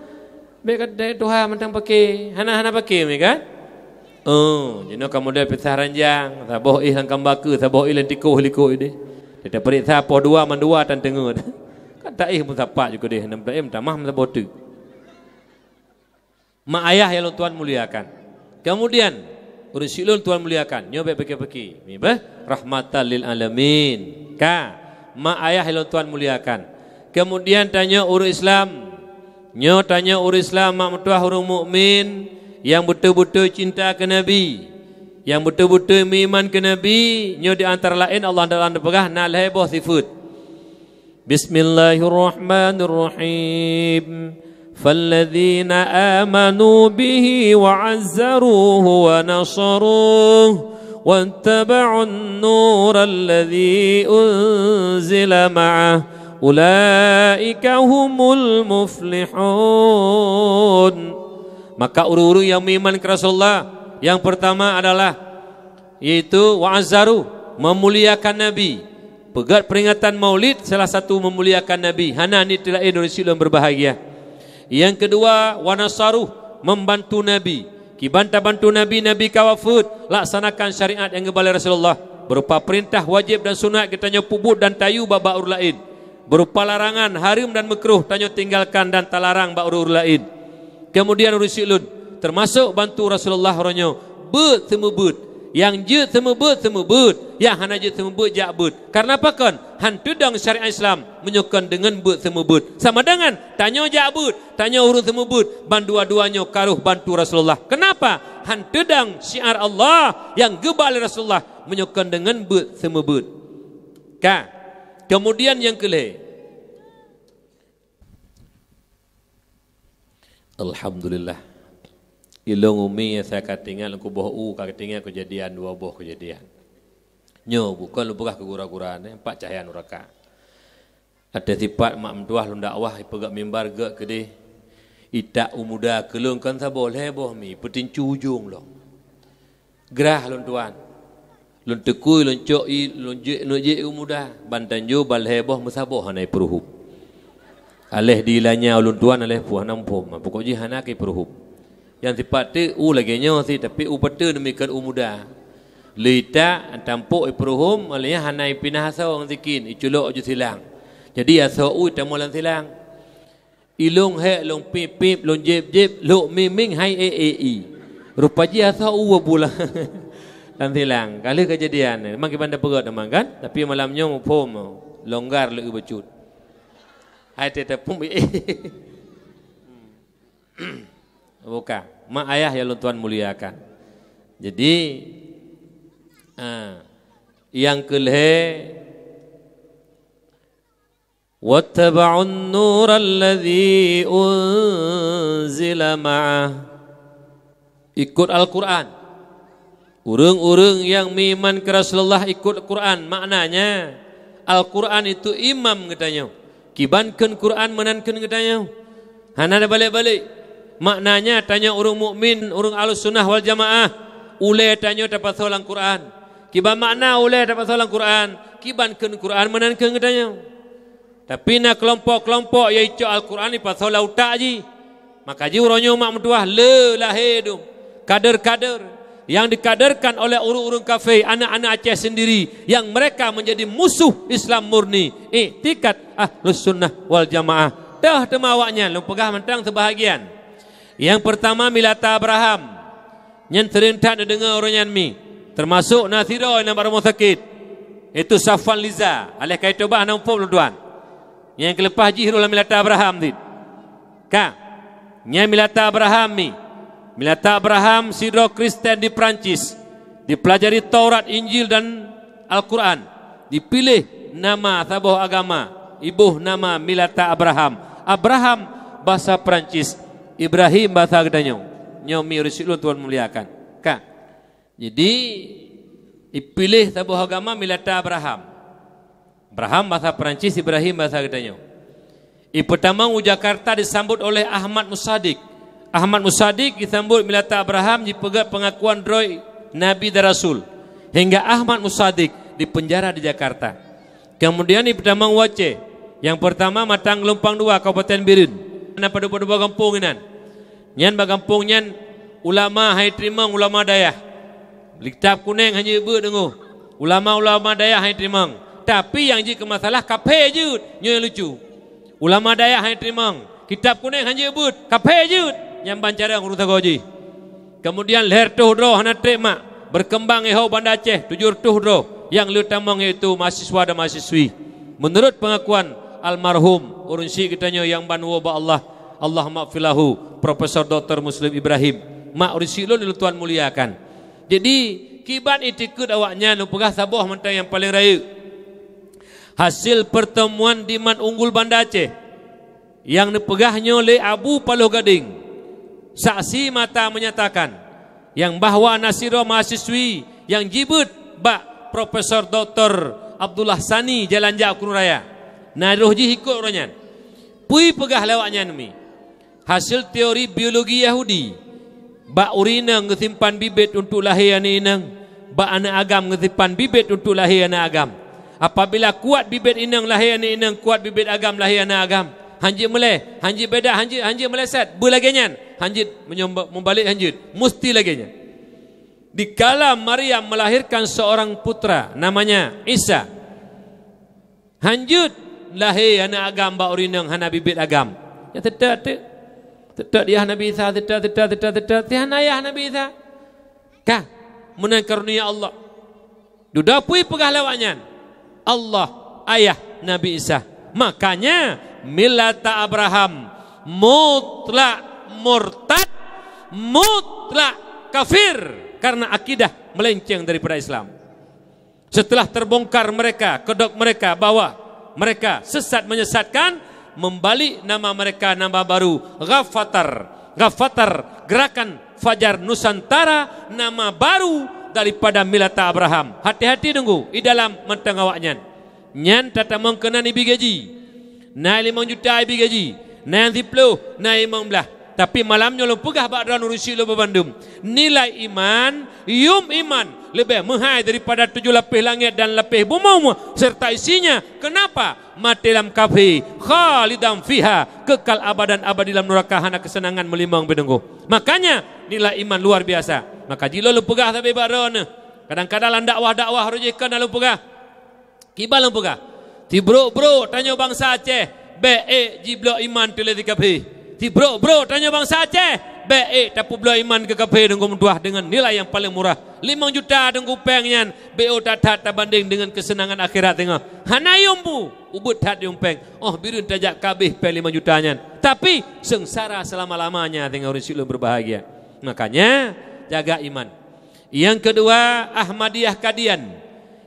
Bék ka dai tuha mantong peuké, hana-hana peuké mi kan? Oh, jinoe ka model pisah ranjang, saboh éh lam kamba keue, saboh éh lam tikoh likot idéh. Teupeuriksa poh dua mandua tan teungeut. Kan taéh meusapat ju keudéh, nam taéh meutamah meusaboh teuk. Mak ayah nyang lôn tuan muliakan. Kemudian, ureueng syik lôn tuan muliakan, nyoe bék peuké-peuké. Mi beuh, rahmatan lil alamin. Ka, mak ayah nyang lôn tuan muliakan. Kemudian tanyoe ureueng Islam, Nyoe tanyoe ureueng Islam mak meutuah ureueng mukmin nyang beutôi-beutôi cinta keu Nabi, nyang beutôi-beutôi meuiman keu Nabi, nyoe di antara laén Allah Taala neupeugah na lhée boh sifeuet. Bismillahirrahmanirrahim. Falladzina amanu bihi wa azzaruhu wa nasaruhu wattaba'un nural ladzi unzila ma'ah "Ulaika humul muflihun." Maka ureuëng-ureuëng nyang meuiman keu Rasulullah, nyang peurtama adalah, yaitu wa azzaru, meumuliakan Nabi. Peugét peuringatan Maulid salah satu meumuliakan Nabi, hana nit laén ureuëng syiek lôn beubahgia. Nyang keudua, wa nasaruh, membantu Nabi. Kiban tabantu Nabi, Nabi ka wafeuet, laksanakan syariat nyang geuba lé Rasulullah, berupa peurintah wajéb dan sunat geutanyoe peubuet dan tayue bak-bak ureuëng laén, berupa larangan, hareuem dan meukruh tanyoe tinggalkan dan talarang bak ureuëng-ureuëng laén. Keumudian ureuëng syiek lôn, teumasok bantu Rasulullah uroe nyoe, beuet seumeubeuet. Nyang jeuet seumeubeuet, seumeubeuet, nyang hana jeuet seumeubeuet, jak beuet. Kareuna pakon? Han teudong syariat Islam meunyoe kon deungon beuet seumeubeuet. Sama deungon tanyoe jak beuet, tanyoe ureuëng seumeubeuet, ban dua-dua nyoe ka rôh bantu Rasulullah. Keunapa? Han teudong syiar Allah nyang geuba lé Rasulullah meunyoe kon deungon beuet seumeubeuet. Ka. Keumudian nyang keulhée, Alhamdulillah. Ilôn umi nyang sa ka teuingat lam kuboh u, ka teuingat keujadian, dua boh keujadian. Nyoe bukon lôn peugah keu gura-gura nyoe, empat cahya nuraka. Até sipat mak meutuwah lôn dakwah, ipeugét mimbar gét keudeh. Itak u muda keu lôn kon saboh lhée boh mi, peutincu ujong lom. Grah lôn tuan. Lôn teukui, lôn cok ie, lôn jek, lôn jek u muda. Ban tanjoe ban lhée boh meusaboh hana ipeuruhup. Aléh di lanya ulôn tuan, aléh pun hana muphom. Pokok jih hana keu ipeuruhup. Nyang sipat teuk u lagée nyoe sit, tapi u peuteu demikian u muda. Leuita tampok ipeuruhup, aléh nyan hana ipinah asoe ngon sikin, iculok ju silang. Jadi asoe u itamong lam silang. Ilôn hék, lôn pip-pip, lôn jép-jép, lhok ming-ming hai e e i. Rupa jih asoe u bulang. Lam silang. Ka lheueh keujadian. Memang kiban tapeugét memang kan? Tapi malam nyoe muphom longgar lé bacut. Hai teuh tapum e e. Buka. Mak ayah nyang lôn tuan muliakan. Jadi, ah, nyang keulhée, "Wattaba'un nural ladzi unzila ma'ah." Ikut Al-Quran. Ureuëng-ureuëng nyang meuiman keu Rasulullah ikut Al-Quran. Maknanya, Al-Quran itu imam geutanyoe. Kiban kheun Quran meunan kheun geutanyoe. Hana ada balek-balek. Maknanya, tanyoe ureuëng mukmin, ureuëng Ahlussunnah wal Jamaah, ulée tanyoe tapasoe lam Quran. Kiban makna ulée tapasoe lam Quran, kiban kheun Quran meunan kheun geutanyoe. Tapi na keulompok-keulompok nyang icok Al-Quran ipasoe lam utak jih. Maka jih uroe nyoe mak meutuwah le lahé dum kader-kader nyang dikaderkan oleh ureuëng-ureuëng kafé, aneuk-aneuk Aceh sendiri, nyang mereka menjadi musuh Islam murni, iktikad Ahlussunnah wal Jamaah. Toh teuma awaknyan, lôn peugah mantong seubahagian. Nyang peurtama, Milata Abraham. Nyan seuring that neudeungoe uroe nyan mi, teumasok na sidroe nyang bak rumoh sakét, yaitu Safwan Liza, aléh ka itobat hana muphom lôn tuan. Nyang keuleupah jih rôh lam Milata Abraham cit. Ka. Nyan Milata Abraham mi. Milata Abraham sidroe Kristen di Prancis. Dipeulajari Taurat, Injil dan Al-Quran. Dipiléh nama saboh agama, iboh nama Milata Abraham. Abraham basa Prancis, Ibrahim basa geutanyoe. Nyoe mi ureuëng syiek lôn tuan muliakan. Ka. Jadi, ipiléh saboh agama Milata Abraham. Abraham basa Prancis, Ibrahim basa geutanyoe. Ipeutamong u Jakarta disambot oleh Ahmad Musadik. Ahmad Musadik disambot Milata Abraham jipeugét peungakuan droe nabi dan rasul, hingga Ahmad Musadik dipeunjara di Jakarta. Keumudian ipeutamong u Aceh, nyang peurtama Matang Geulumpang Dua, Kabupaten Bireuen. Na padub-padub gampông inan. Nyan bak gampông nyan ulama hai teurimong, ulama dayah. Kitab Kuneng hana beuet deungoe. Ulama-ulama dayah hai teurimong. Tapi nyang jeuet keu masalah kaphé jeuet, nyoe nyang lucu. Ulama dayah hai teurimong, Kitab Kuneng hana beuet, kaphé jeuet. Nyan ban carông ureuëng sagoe jih. Keumudian lhèe reutôh droe hana trép mak, beukeumbang i ho Banda Aceh tujoh reutôh droe nyang le tamong, yaitu mahasiswa dan mahasiswi. Meunurot peungakuan almarhum ureuëng syiek geutanyoe nyang ban woe bak Allah, Allahummaghfir lahu, Profesor Doktor Muslim Ibrahim, mak ureuëng syiek lôn nyang lôn tuan muliakan. Jadi, kiban iktikeuet awaknyan lôn peugah saboh mantong nyang paleng rayeuk. Hasil peurteumuan di Mat Unggul Banda Aceh nyang neupeugah nyoe lé Abu Paloh Gadeng, saksi mata menyatakan nyang bahwa na sidroe mahasiswi nyang jibeuet bak Profesor Doktor Abdullah Sani Jalan Jak Krueng Raya. Na roh jih ikot uroe nyan. Peue peugah lé awaknyan mi? Hasil teori biologi Yahudi. Bak ureueng inong geusimpan bibit untuk lahé aneuëk inong. Bak aneuëk agam geusimpan bibit untuk lahé aneuëk agam. Apabila kuat bibit inong lahé aneuëk inong, kuat bibit agam lahé aneuëk agam. Hanjeuet meulée, hanjeuet beda, hanjeuet, hanjeuet meuleset. Beu lagée nyan, hanjeuet meunyoe meubalek hanjeuet. Musti lagée nyan. Dikala Maryam melahirkan seorang putra namanya Isa. Hanjeuet lahé aneuëk agam bak ureueng inong hana bibit agam. Ya, teutap, teutap. Teutap yah Nabi Isa, teutap, teutap, teutap, teutap. Tihan ayah Nabi Isa. Ka, meunan karunia Allah. Dudoe peue peugah lé awaknyan? Allah, ayah Nabi Isa. Makanya, millata Abraham mutlak murtad, mutlak kafir karena akidah melenceng daripada Islam. Setelah terbongkar mereka, kedok mereka bahwa mereka sesat menyesatkan, membalik nama mereka nama baru, Ghafatar. Ghafatar, Gerakan Fajar Nusantara, nama baru daripada Millata Abraham. Hati-hati deungö, i dalam mantong awaknyan. Nyan tatamong keunan ibi gaji. Na limong juta ibi gaji, na nyang siplôh, na limong blaih. Tapi malam nyoe lôn peugah bak droeneuh ureueng syik lôn banmandum, nilai iman, yum iman, leubeh meuhai daripada tujoh lapéh langét dan lapéh bumoe serta isinya. Kenapa? Maté lam kafé, khalidan fiha, kekal abadan abadi lam nuraka, hana keuseunangan meulimong beudeungoh. Makanya, nilai iman luar biasa. Maka jih lôn lôn peugah sabe bak droeneuh. Kadang-kadang lam dakwah-dakwah roh jih kon lôn peugah. Kiban lôn peugah, sibrok-brok tanyoe bansa Aceh, bék ék jiblok iman teuh lé si kafé. Sibrok-brok tanyoe bansa Aceh, bék ék tapeublok iman keu kafé deungon meutuah deungon nilai nyang paleng murah. Limong juta deungon péng nyan, bék that-that tabandeng deungon keuseunangan akhirat singoh. Hana yum bu, ubit that yum péng. Oh, bireuen tajak ka abéh péng limong juta nyan. Tapi, seungsara selama-lamanya singoh ureueng syik lôn berbahagia. Makanya, jaga iman. Yang kedua, Ahmadiyah Qadian,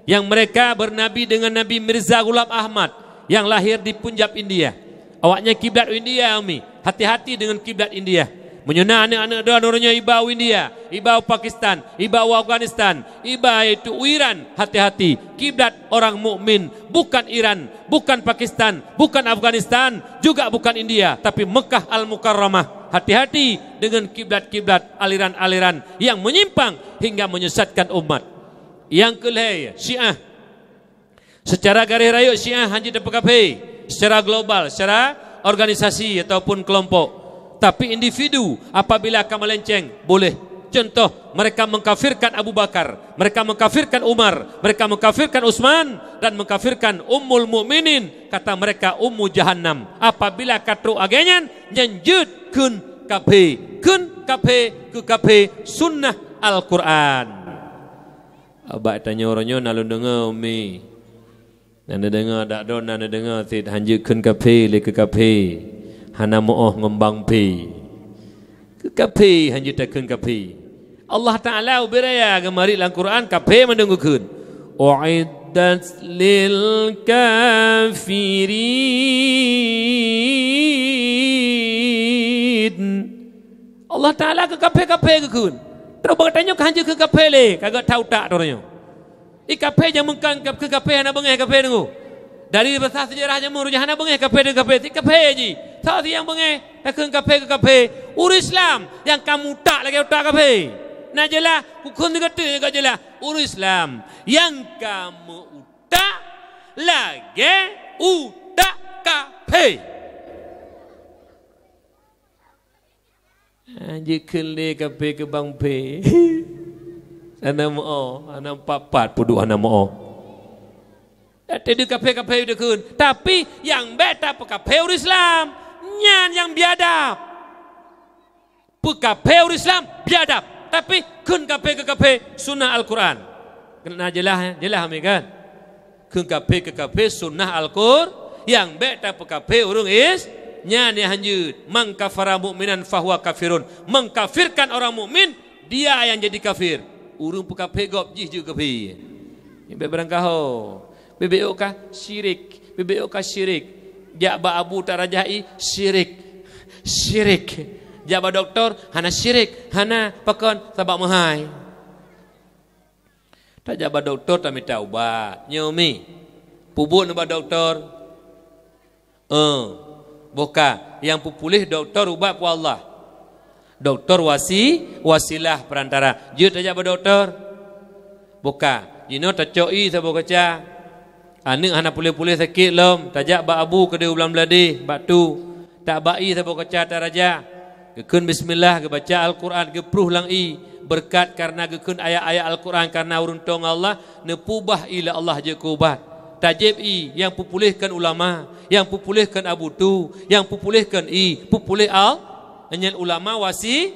yang mereka bernabi dengan Nabi Mirza Ghulam Ahmad yang lahir di Punjab, India. Awaknyan kiblat India, umi. Hati-hati dengan kiblat India. Meunyoe na aneuk-aneuk droeneuh nyoe iba u India, iba u Pakistan, iba u Afghanistan, iba itu u Iran, hati-hati. Kiblat orang mukmin bukan Iran, bukan Pakistan, bukan Afghanistan, juga bukan India, tapi Mekah Al-Mukarramah. Hati-hati dengan kiblat-kiblat aliran-aliran yang menyimpang hingga menyesatkan umat. Yang keulhèe, Syiah. Secara garéh rayeuk Syiah hanjeuet tapeukafé secara global, secara organisasi ataupun kelompok. Tapi individu apabila ka melenceng, boleh. Contoh, mereka mengkafirkan Abu Bakar, mereka mengkafirkan Umar, mereka mengkafirkan Utsman, dan mengkafirkan Ummul Mukminin, kata mereka Ummu Jahannam. Apabila ka trok lagèe nyan, nyan jeuet kheun kafé. Kheun kafé keu kafé sunnah Al-Quran. Bak tanyoe uroe nyoe na lôn deungoe, umi. Na neudeungoe, dak droe na neudeungoe cit, hanjeuet kheun kafé lé keu kafé, hana meu'oh ngon bang phé. Keu kafé hanjeuet takheun kafé. Allah Taala ubé raya geumari lam Quran, kafé mandum geukheun. U'iddat lil kafirin. Allah Taala keu kafé-kafé geukheun. Terus bak tanyoe ka hanjeuet kheun kafé lé, ka geutak utak droe nyoe. I kafé nyang meukheun keu kafé hana beungéh kafé deungoe. Dari basa seujarah jameun uroe nyoe hana beungéh kafé deungon kafé, si kafé jih. Soe si nyang beungéh takheun kafé keu kafé? Ureueng Islam nyang ka meu-utak lagèe utak kafé. Na jeulaih, kukheun sigoe teuk nyang ka jeulaih. Ureueng Islam nyang ka meu-utak lagèe utak kafé. Hanjeuet kheun lé kafé keu bang phé. Hana meu'oh, hana pat-pat peuduek hana meu'oh. Teudeue kafé-kafé takheun, tapi nyang bèk tapeukafé ureueng Islam. Nyan nyang biadab. Peukafé ureueng Islam biadab, tapi kheun kafé keu kafé sunnah Al-Quran. Keuneuk na jeulaih, jeulaih, amin kan? Kheun kafé keu kafé sunnah Al-Qur, nyang bèk tapeukafé ureueng Is-, nyan nyang hanjeuet. "Man kafara mu'minan fahuwa kafirun." Mengkafirkan orang mukmin, dia yang jadi kafir. Ureueng peukafé gob jih jeuet kafé. Nyan bèk beurangkaho. Bèk-bèk ka syirik, bèk-bèk ka syirik. Jak bak abu tak rajah i, syirik. Syirik. Jak bak dokto, hana syirik, hana pakon, sabab meuhai. Tajak bak dokto tamita ubat. Nyoe mi. Peubuet nibak dokto. Eh, boh ka, nyang peupuléh dokto ubat po Allah. Dokto wasi-, wasilah perantara. Jeuet tajak bak dokto. Boh ka, jinoe tacok ie saboh kaca. Aneuk hana puléh-puléh sakét lom, tajak bak abu keudéh u Blang Bladeh, bak tu. Tabak ie saboh kaca tarajah. Geukheun bismillah, geubaca Al-Quran, geupruh lam ie. Beureukat kareuna geukheun ayat-ayat Al-Quran, kareuna ureuëng toe ngon Allah, neupeubah ie lé Allah jeuet keu ubat. Tajép ie, nyang peupuléh kon ulama, nyang peupuléh kon abu tu, nyang peupuléh kon ie, peupuléh Al-, nyan ulama wasi-,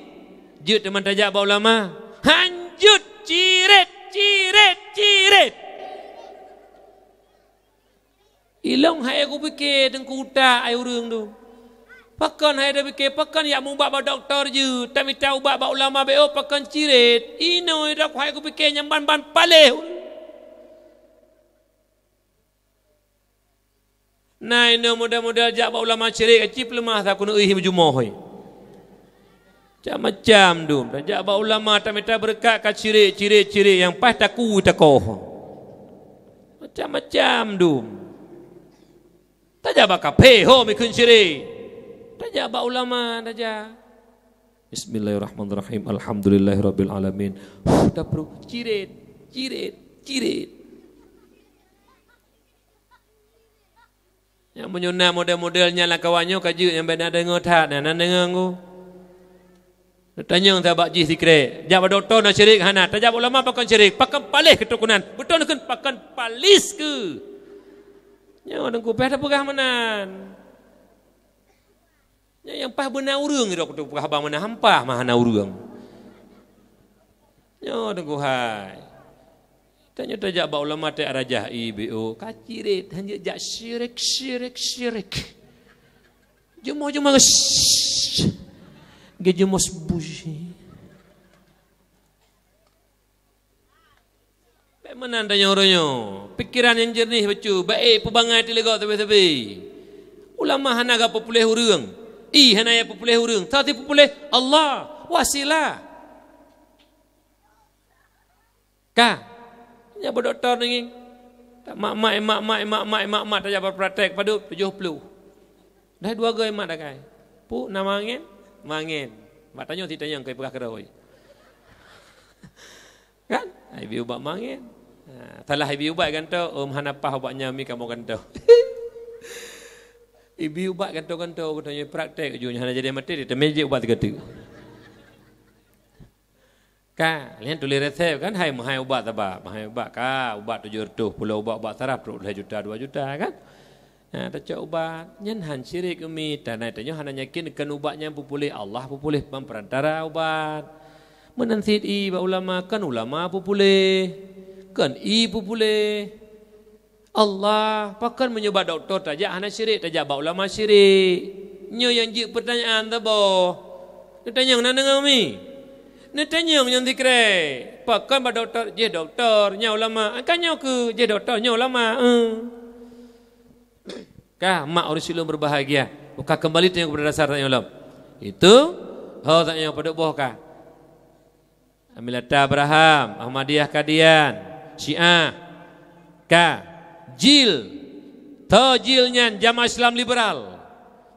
jeuet teuma tajak bak ulama. Han jeuet, cirét, cirét, cirét. Ilong hai kupike teungku utak ai ureuëng tu. Pakon hai tapike, pakon jak mubat bak dokto jeuet, tamita ubat bak ulama B O, pakon cirét. Inoe dak hai kupike nyang ban-ban paléh. Na inoe model-model jak bak ulama cirét, aci peuleumah sa keuneuk ih meujumoh. Macam-macam dum. Tajak bak ulama tamita beureukat ka cirét, cirét, cirét nyang paih takue takoh. Macam-macam dum. Tajak bak kaphé ho mikheun cirét. Tajak bak ulama tajak. Bismillahirrahmanirrahim. Alhamdulillahirabbil alamin. Huh, tapruh cirét, cirét, cirét. Nyang meunyoe na model-model nyan lam kawan nyoe ka jeuet nyang bèk na deungoe that, na, na deungoe ngku. Neutanyong that bak jih sikrek, jak bak dokto na syirik hana, tajak bak ulama pakon syirik, pakon paléh keuturonan. Beutôi neukheun pakon paléh keu. Nyoe teungku payah tapeugah meunan. Nyan nyang paih beuna ureuëng, idok kutu peugah haba meunan hampah mah hana ureuëng. Nyoe teungku hai. Tanyoe tajak bak ulama teuh arajah I B O, ka cirét, hanjeuet jak syirik, syirik, syirik. Jumoh-jumoh, shh. Geujumoh seubui. Bèk meunan tanyoe uroe nyoe, pikeran nyang jeureunih bacut, bèk ék peubangai teuh lé gob sabe-sabe. Ulama hana geupeupeuléh ureuëng, ie hana geupeupeuléh ureuëng, soe sipeupuléh? Allah, wasilah. Ka, nyan bak dokto ngieng. Mak-mak, mak-mak, mak-mak, mak-mak tajak bak praktek padub tujoh ploh. Dah dua goe mak dakai. Pu na mangen? Mangen. Mak tanyoe sit tanyong keu peugah keudroe. Kan? Ai bi ubat mangen. Ha, salah ibi ubat gantoe, um hana paih ubat nyan mi kamoe gantoe. Ibi ubat gantoe-gantoe, geutanyoe praktek ju nyan hana jadi maté, ditamé jih ubat sigoe teuk. Ka, lian tuléh resep kan, hai meuhai ubat saba, meuhai ubat ka, ubat tujoh reutôh, pulo ubat, ubat saraf trok lhèe juta, dua juta kan. Ha, tacok ubat, nyan han syirik umi, tanai tanyoe hana yakin kan ubat nyan peupuléh Allah peupuléh ban peurantara ubat. Meunan sit ie bak ulama, kan ulama peupuléh, kan ie peupuléh. Allah, pakon meunyoe bak dokto tajak hana syirik, tajak bak ulama syirik? Nyoe nyang jeuet peutanyaan saboh. Neutanyong na deungoe mi? Neutanyong nyang sikrek. Pakon bak dokto jih dokto, nyan ulama? Kan nyoe keuh jih dokto, nyan ulama. Eh. Ka mak ureuëng silôn berbahagia. Ka kembali tanyong kepada dasar tanyong lom. Itu ho tanyong padub boh ka. Amilata Abraham, Ahmadiyah Kadian, Syiah, ka, jil, tho jil nyan jamaah Islam liberal.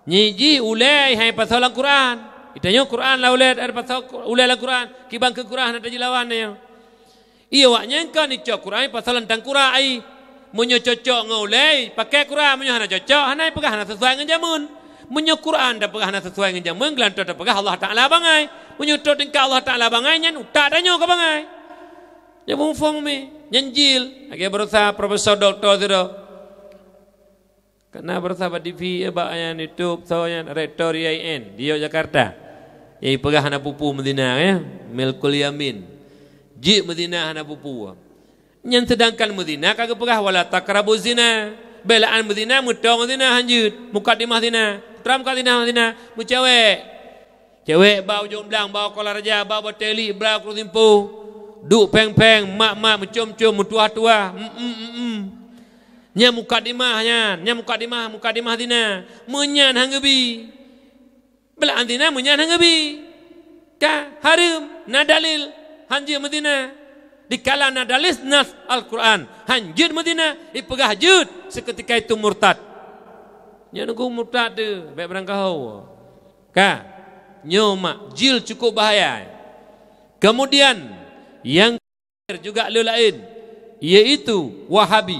Nyi jih ulèe hai pasoe lam Quran. Itanyoe Quran la ulèe ada pasoe ulèe lam Quran, kiban keu Quran hana tajilawan nyoe. Iya awak nyan kan icok Quran pasoe lam tangkura ai. Meunyoe cocok ngon ulèe, pakai Quran, meunyoe hana cocok, hana peugah hana sesuai ngon jameun. Meunyoe Quran tapeugah hana sesuai ngon jameun, geulantoe tapeugah Allah Taala bangai. Meunyoe trok tingkat Allah Taala bangai, nyan utak tanyoe ka bangai. Nyan muphom mi, nyan jil, lagèe baroesa profesor doktor sidroe. Kana baroesa bak T V, eh, bak nyan YouTube, soe nyan, rektor I A I N di Yogyakarta. Nyang ipeugah hana pupu meuzina, ya, milkul yamin. Jeuet meuzina hana pupu. Nyan seudangkan meuzina ka geupeugah, "Wala taqrabuz zina." Beulaan meuzina, meutueng zina hanjeuet. Mukadimah zina. Tram ka zina, zina. Meucewek. Cewek ba ujong blang, ba kola raja, ba bateli, ba krusimpu. Duek péng-péng, mak-mak, meucom-com, meutuah-tuah. Mm, mm, mm, mm. Nyan mukadimah nyan. Nyan mukadimah, mukadimah zina. Meunyan han geubi. Beulaan zina meunyan han geubi. Ka hareuem, na dalil, han jeuet meuzina. Dikala na dalil nas Al-Quran, han jeuet meuzina, ipeugah jeuet, seukeutika itu murtad. Nyoe nunggu murtad tu, bèk beurangkaho. Ka, nyoe mak jil cukup bahaya. Kemudian, nyang juga le laén, yaitu Wahabi.